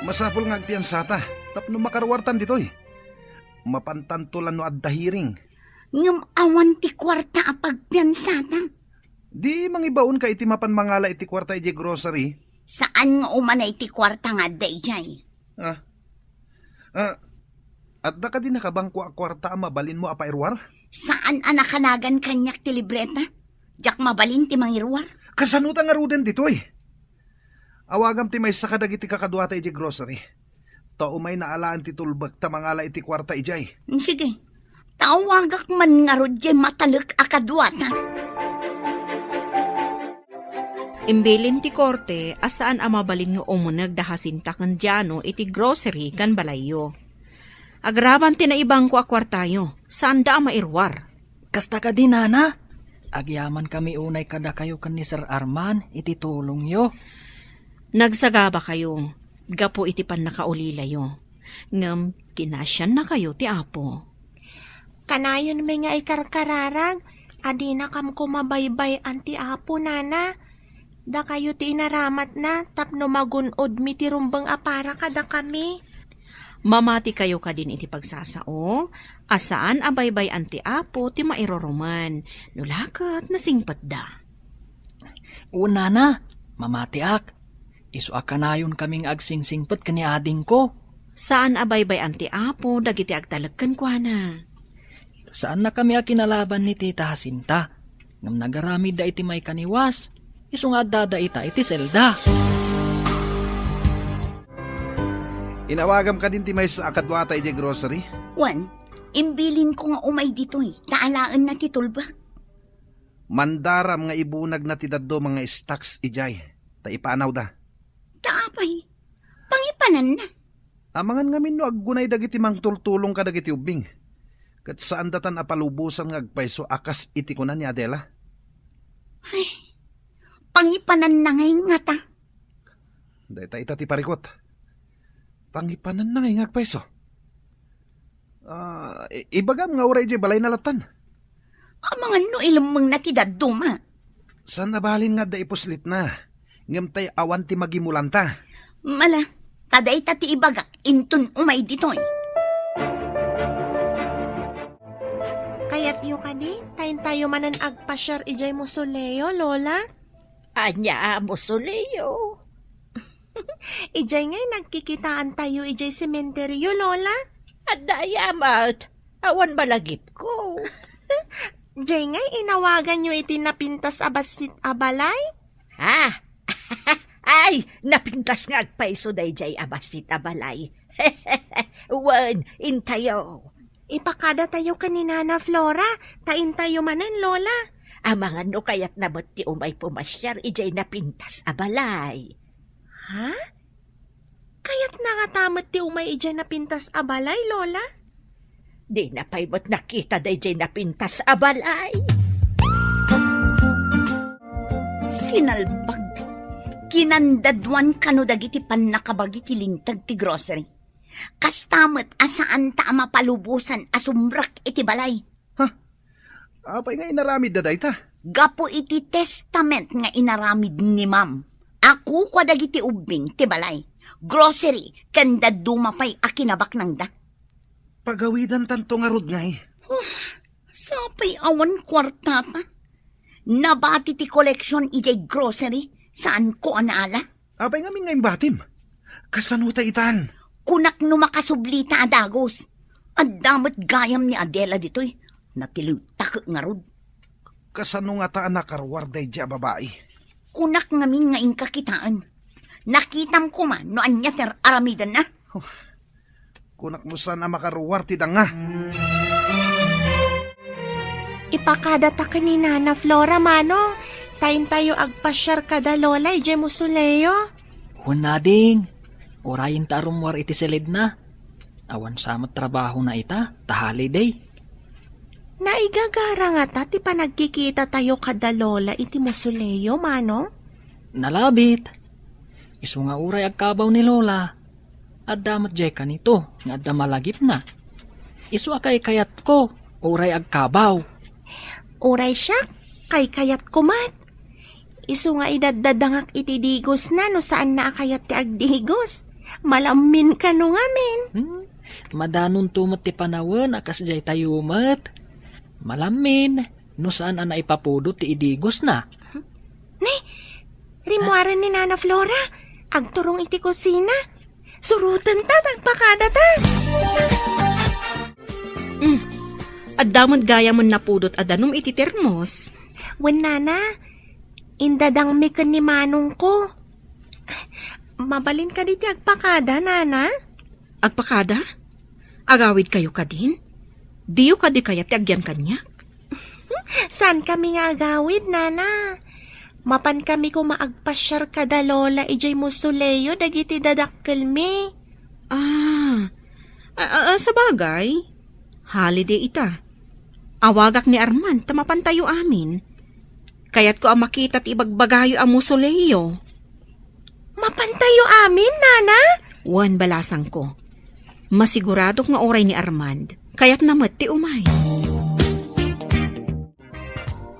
Masapul nga agpiansata tapno makaruartan ditoy. Mapantanto la no adda hearing. Ngem awan ti kuarta a pagpiansata. Di mangibaonka iti mapan mangala iti kuarta idiay grocery? Saan nga umanay ti kuarta nga adda idiay? Ah. Ah, adda kadi nakabangko a kuarta a mabalinmo a pairuar? Saan a nakanagan kaniak ti libreta? Diak mabalin ti mangiruar. Kasano ta ngaruden ditoy? Awagam ti maysa kadagiti kakaduata idiay grocery. Ta umay naalaen ti tulbek ta mangala iti kuarta idiay. Mm, sige. Tawagak man ngarud diay matalek a kaduata. Imbilin ti korte a saan a mabalin nga umuneg da Jacinta ken Jano iti grocery ken balayyo. Agraman ti naibangko a kuartayo, saanda a mairuar. Kasta kadi, Nana? Agyamankami unay kadakayo ken ni Sir Arman iti tulongyo. Nagsagabakayo gapu iti pannakaulilayo, ngem kinasiannakayo ti Apo. Kanayon met nga ikarkararag a dinakam koma baybay-an ti Apo, Nana. Dakayo ti inaramatna tapno magun-odmi ti rumbeng a para kadakami. Mamatikayo kadin iti pagsasao a saan a baybay-an ti Apo ti mairurumen, no la ket nasingpetda. Wen, Nana, mamatiak. Isu a kanayonkami nga agsingsingpet ken ni adingko. Saan a baybay-an ti Apo dagiti agtalek kenkuana. Saannakami a kinalaban ni Tita Jacinta, ngem nagaramidda iti maikaniwas, isu nga addada ita iti selda. Inawagam kadin ti maysa a kaduata idiay grocery? Wen, imbilinko nga umay ditoy, ta alaenna ti tulbek. Mandaram nga ibunagna ti dadduma nga stocks idiay, ta ipanawda. Ta apay, pangipananna. Amangan ngamin no aggunay dagiti mangtultulong kadagiti ubbing, ket saandatan a palubosan nga agpayso a kas iti kuna ni Adela. Ay, pangipananna ngay ngata. Dayta ita ti parikut. Pangipananna ngay nga agpayso. Ah, i-, ibagam nga uray idiay balayna lattan. Amangan no ilemmengna ti dadduma. Saan a balin nga adda ipuslitna, ngem tay awan ti magimulanta. Mala, ta dayta ti ibagak inton umay ditoy. Kayatyo kadi, ta intayo manen agpasiar idiay mausoleo, Lola? Ania a mausoleo? Idiay ngay nagkikitaantayo idiay sementeryo, Lola? Adda aya met, awan malagipko. Diay ngay inawaganyo iti napintas a bassit a balay? Ha? Ay, napintas nga agpayso daydiay a bassit a balay. Wen, intayo. Ipakadatayo ken ni Nana Flora, ta intayo manen, Lola. Amangan no kayatna met ti umay pumasiar idiay napintas a balay. Ha? Kayatna ngata met ti umay idiay napintas a balay, Lola? Dina pay met nakita daydiay napintas a balay. Sinalbag. Kinandaduan kano dagiti pannakabagi ti linteg ti grocery. Kasta met a saanta a mapalubosan a sumrek iti balay. Ha? Apay nga inaramidda dayta? Gapu iti testament nga inaramid ni Ma'am, a kukua dagiti ubbing ti balay, grocery, ken dadduma pay a kinabaknangda. Pagawidantanto ngarud ngay. Huh, sapay awan kuartata. Nabati ti koleksion idiay grocery, saanko a naala. Apay ngamin nga imbatim? Kasano ta itan? Kunak no makasublita a dagus. Adda met gayam ni Adela ditoy. Natiliwtak ngarud. Kasano ngata a nakaruar daydiay a babai? Kunak ngamin nga inka kitaen. Nakitam koma no ania ti ar-aramidenna. Huh. Kunak no saan a makaruar ti danga. Ipakadata ken ni Nana Flora, Manong, ta intayo agpasiar kada Lola idiay mausoleo. Wen nading, urayenta a rummuar iti siledna. Awan sa met trabahona ita, ta holiday. Naigagara ngata ti panagkikitatayo kada Lola iti mausoleo, Manong? Nalabit. Isu nga uray agkabaw ni Lola, adda met diay kanito nga adda malagipna. Isu a kaykayatko, uray agkabaw. Uray siak, kaykayatko met. Isu nga idaddadangak iti digosna no saanna a kayat ti agdigos. Malammin kano ngamin. Hmm? Madanonto met ti panawen a kasdiay tayo met. Malammin, no saan a naipapudot ti idigosna. Ni, rimmuaren ni Nana Flora. Agturong iti kusina. Surotenta, agpakadata. Mm. Adda met gayamen napudot a danum iti termos. Wen, Nana, indadangmi ken ni manongko. Mabalin kadi ti agpakada, Nana? Agpakada? Agawidkayo kadin? Diyo kadi kayat ti agyan kaniak? Saankami nga agawid, Nana. Mapankami koma agpasiar kada Lola idiay mausoleo dagiti dadakkelmi. Ah, a, a, a, sabagay, holiday ita. Awagak ni Arman ta mapantayo amin. Kayatko a makita ti ibagbagayo a mausoleo. Mapantayo amin, Nana? Wen, balasangko. Masiguradok nga uray ni Armand, kayatna met ti umay.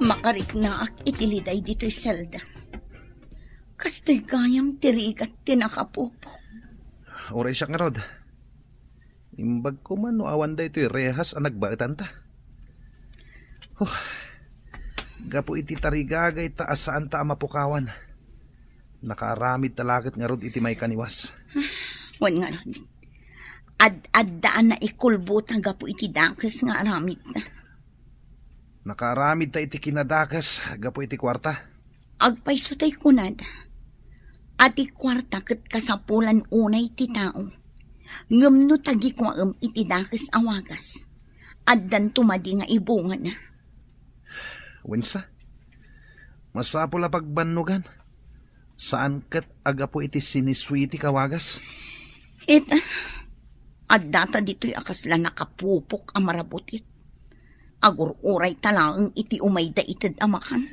Makariknaak iti liday ditoy selda. Kastoy gayam ti rigat ti nakapupok. Uray siak ngarud. Imbag koma no awan daytoy rehas a nagbaetanta. Huh. Gapu iti tarigagayta a saanta a mapukawan. Nakaaramidta la ket ngarud iti maikaniwas. Wen ngarud, ad-adda a naikulbota gapu iti dakes nga aramidta. Nakaaramidta iti kinadakes gapu iti kuarta. Agpayso tay kunada a ti kuarta ket kasapulan unay ti tao. Ngem no tagikuaem iti dakes a wagas, addanto madi nga ibungana. Wensa, masapul a pagbannogan. Saan ket a gapu iti sinisuiti a wagas. Ita, addata ditoy a kasla nakapupok a marabutit. Agur-urayta laeng iti umayda ited a makan.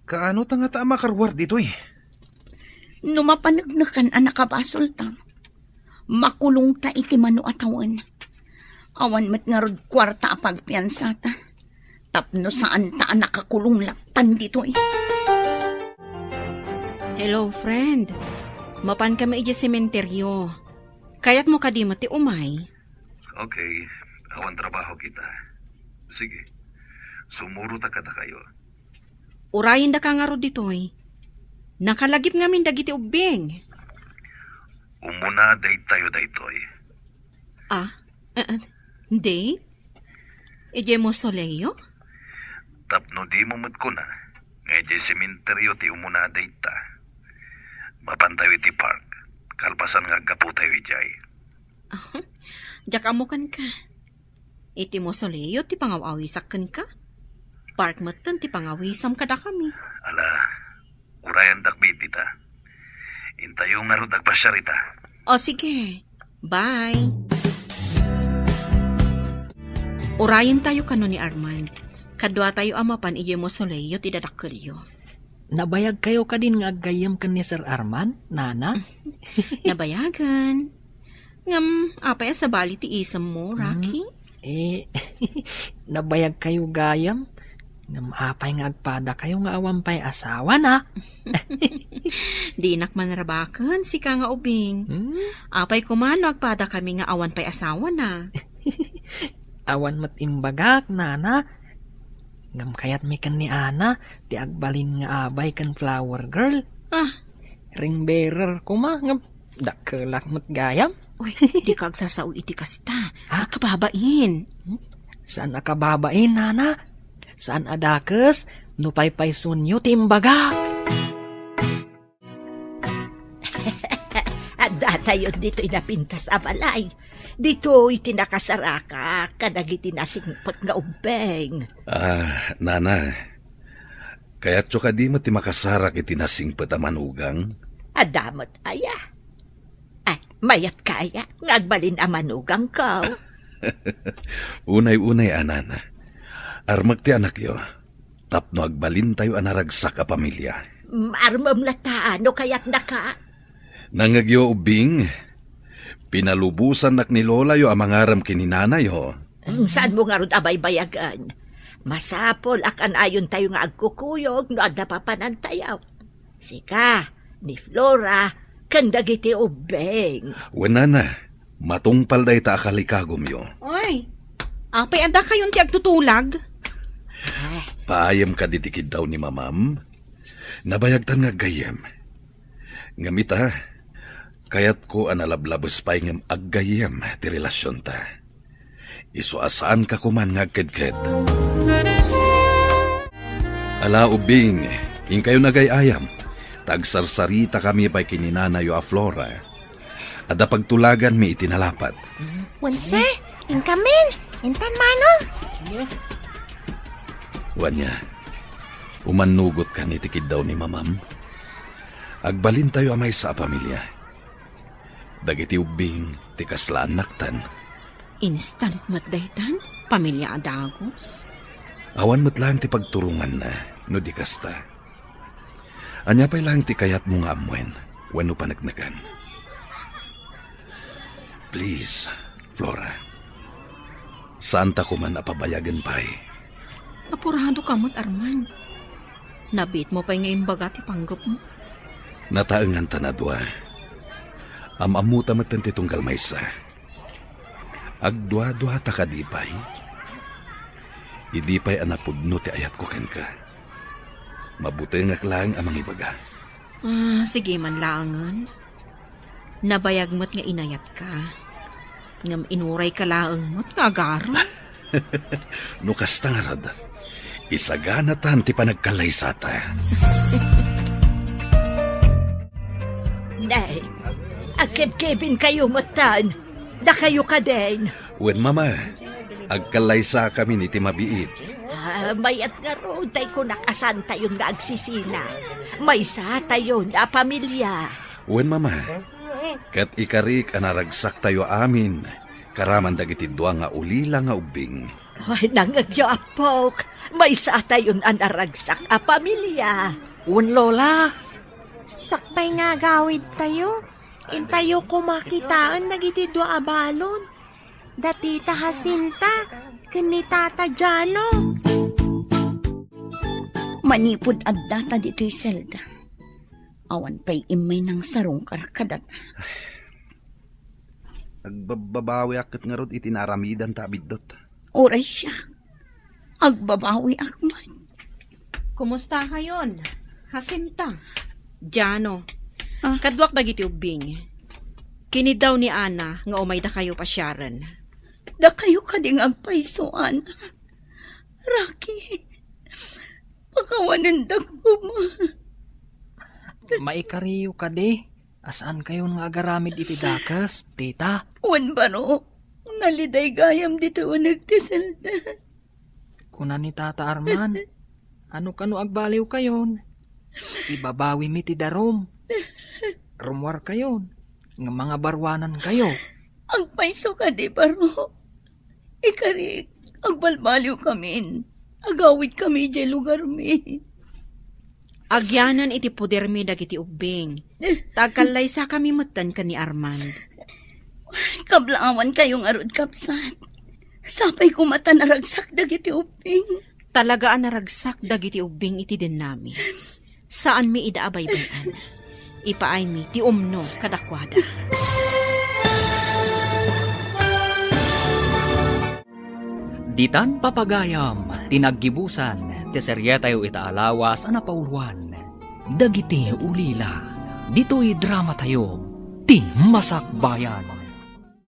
Kaano ta ngata a makaruar ditoy? No mapaneknekan a nakabasolta, makulongta iti mano a tawen. Awan met ngarud kuarta a pagpiansata. Tapno saanta a nakakulong lattan ditoy. Hello, friend. Mapan kami idiay sementeryo. Kayatmo kadi met ti umay? Okay, awan trabaho kita. Sige, sumurota kadakayo. Urayendaka ngarud ditoy. Nakalagip ngamin dagiti ubbing. Umuna daytayo daytoy. Ah, eh, eh, date? Idiay mausoleo? Tapno dimo met kuna nga idiay sementeryo ti umuna dayta, mapantayo iti park, kalpasan nga aggapotayo idiay. Ah, diak ammo kenka. Iti mausoleo ti pangaw-awisak kenka. Park metten ti pangawisam kadakami. Ala, urayendak met dita. Intayo ngarud agpasiar ita. O, sige. Bye. Urayentayo kano ni Armand. Kaduatayo a mapan idiay mausoleo ti dadakkelyo. Nabayagkayo kadin nga aggayyem ken ni Sir Armand, Nana? Nabayagen. Ngem, apay a sabali ti isemmo, Rocky? Hmm, eh, nabayagkayo gayam. Ngem apay nga agpadakayo nga awan pay asawana? Dinak manrabaken, sika nga ubing. Hmm? Apay koma no agpadakami nga awan pay asawana? Awan met imbagak, Nana. Ngem kayatmi ken ni Ana ti agbalin nga abay ken flower girl. Ah. Ring bearer koma, ngem dakkelak met gayam. Uy, dika agsasao iti kasta. Ha? Kababain. Hmm? Saan a kababain, Nana? Saan a dakes no paypaysunyo ti imbagak? Addatayo ditoy napintas a balay. Ditoy ti nakasaraka kadagiti nasingpet nga ubbing. Ah, Nana, kayatyo kadi met ti makasarak iti nasingpet a manugang? Adda met aya? Ay, mayat ka aya nga agbalin a manugangko? Unay-unay, a nana. Armek ti anakyo. Tapno agbalintayo a naragsak a pamilia. Mm, armem latta no kayatnaka. Nangngegyo, ubbing, pinalubosannak ni lolayo a mangaram ken ni nanayo. Mm, saanmo ngarud a baybayagen? Masapul a kan-ayontayo nga agkukuyog no adda papanantayo. Sika, ni Flora, ken dagiti ubbing. Wen, nana, matungpal dayta a kalikagumyo. Oy, apay adda kayon ti agtutulag? Paayem kadi ti kiddaw ni mamam? Nabayagtan nga aggayyem. Ngem ita, kayatko a nalablabes pay ngem aggayyem ti relasionta. Isu a saanka koman nga agkedked. Ala, ubbing, inkayo nagay-ayam, ta agsarsaritakami pay ken ni nanayo a Flora. Adda pagtulaganmi iti nalapat. Wense, inkamin, intan mano. Wen, nia, umannugot kan iti kiddaw ni mamam. Agbalintayo a maysa a pamilia. Dagiti ubbing ti kasla annaktan. Instant met daytan, pamilia a dagus. Awan met laeng ti pagturonganna no di kasta. Ania pay laeng ti kayatmo nga ammoen wenno paneknekan? Please, Flora. Saanta koman a pabayagen pay. Apurado ka met, Arman. Nabiit mo pay nga imbaga ti panggepmo. Nataengan ta a dua. Am-ammota metten ti tunggal maysa. Agdua-duata kadi pay? Idi pay a napudno ti ayatko kenka, mabutengak laeng a mangibaga. Ah, sige man laengen. Nabayag met nga inayatka. Ngem inurayka laeng met nga agarem. No kasta ngarud, isaganatan ti panagkallaysata. Nay, agkibkibinkayo metten. Dakayo kadin. Wen, mama, agkallaysakamin iti mabiit. Ah, mayat ngarud tay kunak a saantayon nga agsisina. Maysatayon a pamilia. Wen, mama, ket ikarik a naragsaktayo amin, karaman dagiti dua nga ulila nga ubbing. Ay, nangngegyo, appok. Maysatayon a naragsak a pamilia. Wen, Lola. Sakbay nga agawidtayo, intayo koma kitaen dagiti dua a balon. Da Tita Jacinta ken ni Tata Jano. Manipud addata ditoy selda, awan pay immay nangsarungkar kadata. Agbabbabawiak ket ngarud iti naaramidanta a biddut. Uray siak, agbabawiak met. Kumusta kayon, Jacinta? Jano, ah, kaduak dagiti ubbing. Kiniddaw ni Ana nga umaydakayo pasiaren. Dakayo kadi nga agpayso, Ana? Raki, pakawanendak koma. Maikariyo kadi a saankayon nga agaramid iti dakes, tita? Wen, baro, naliday gayam ditoy uneg ti selda. Kuna ni Tata Arman, "Ano kano agbaliwkayon? Ibabawimi ti darum. Rummuarkayon, nga mangabaruanankayo." Agpayso kadi, baro. Ikarik, agbalbaliwkamin. Agawidkami idiay lugarmi. Agyanan iti podermi dagiti ubbing. Ta agkallaysakami metten ken ni Armand. Kablawankayo ngarud, kabsat. Sapay koma ta naragsak dagiti ubbing. Talaga a naragsak dagiti ubbing iti dennami. Saanmi ida a baybay-an. Ipaaymi ti umno kadakuada. Ditan papagayam ti naggibusan ti serietayo ita a lawas a napauluan, Dagiti Ulila. Ditoy dramatayo, Ti Masakbayan.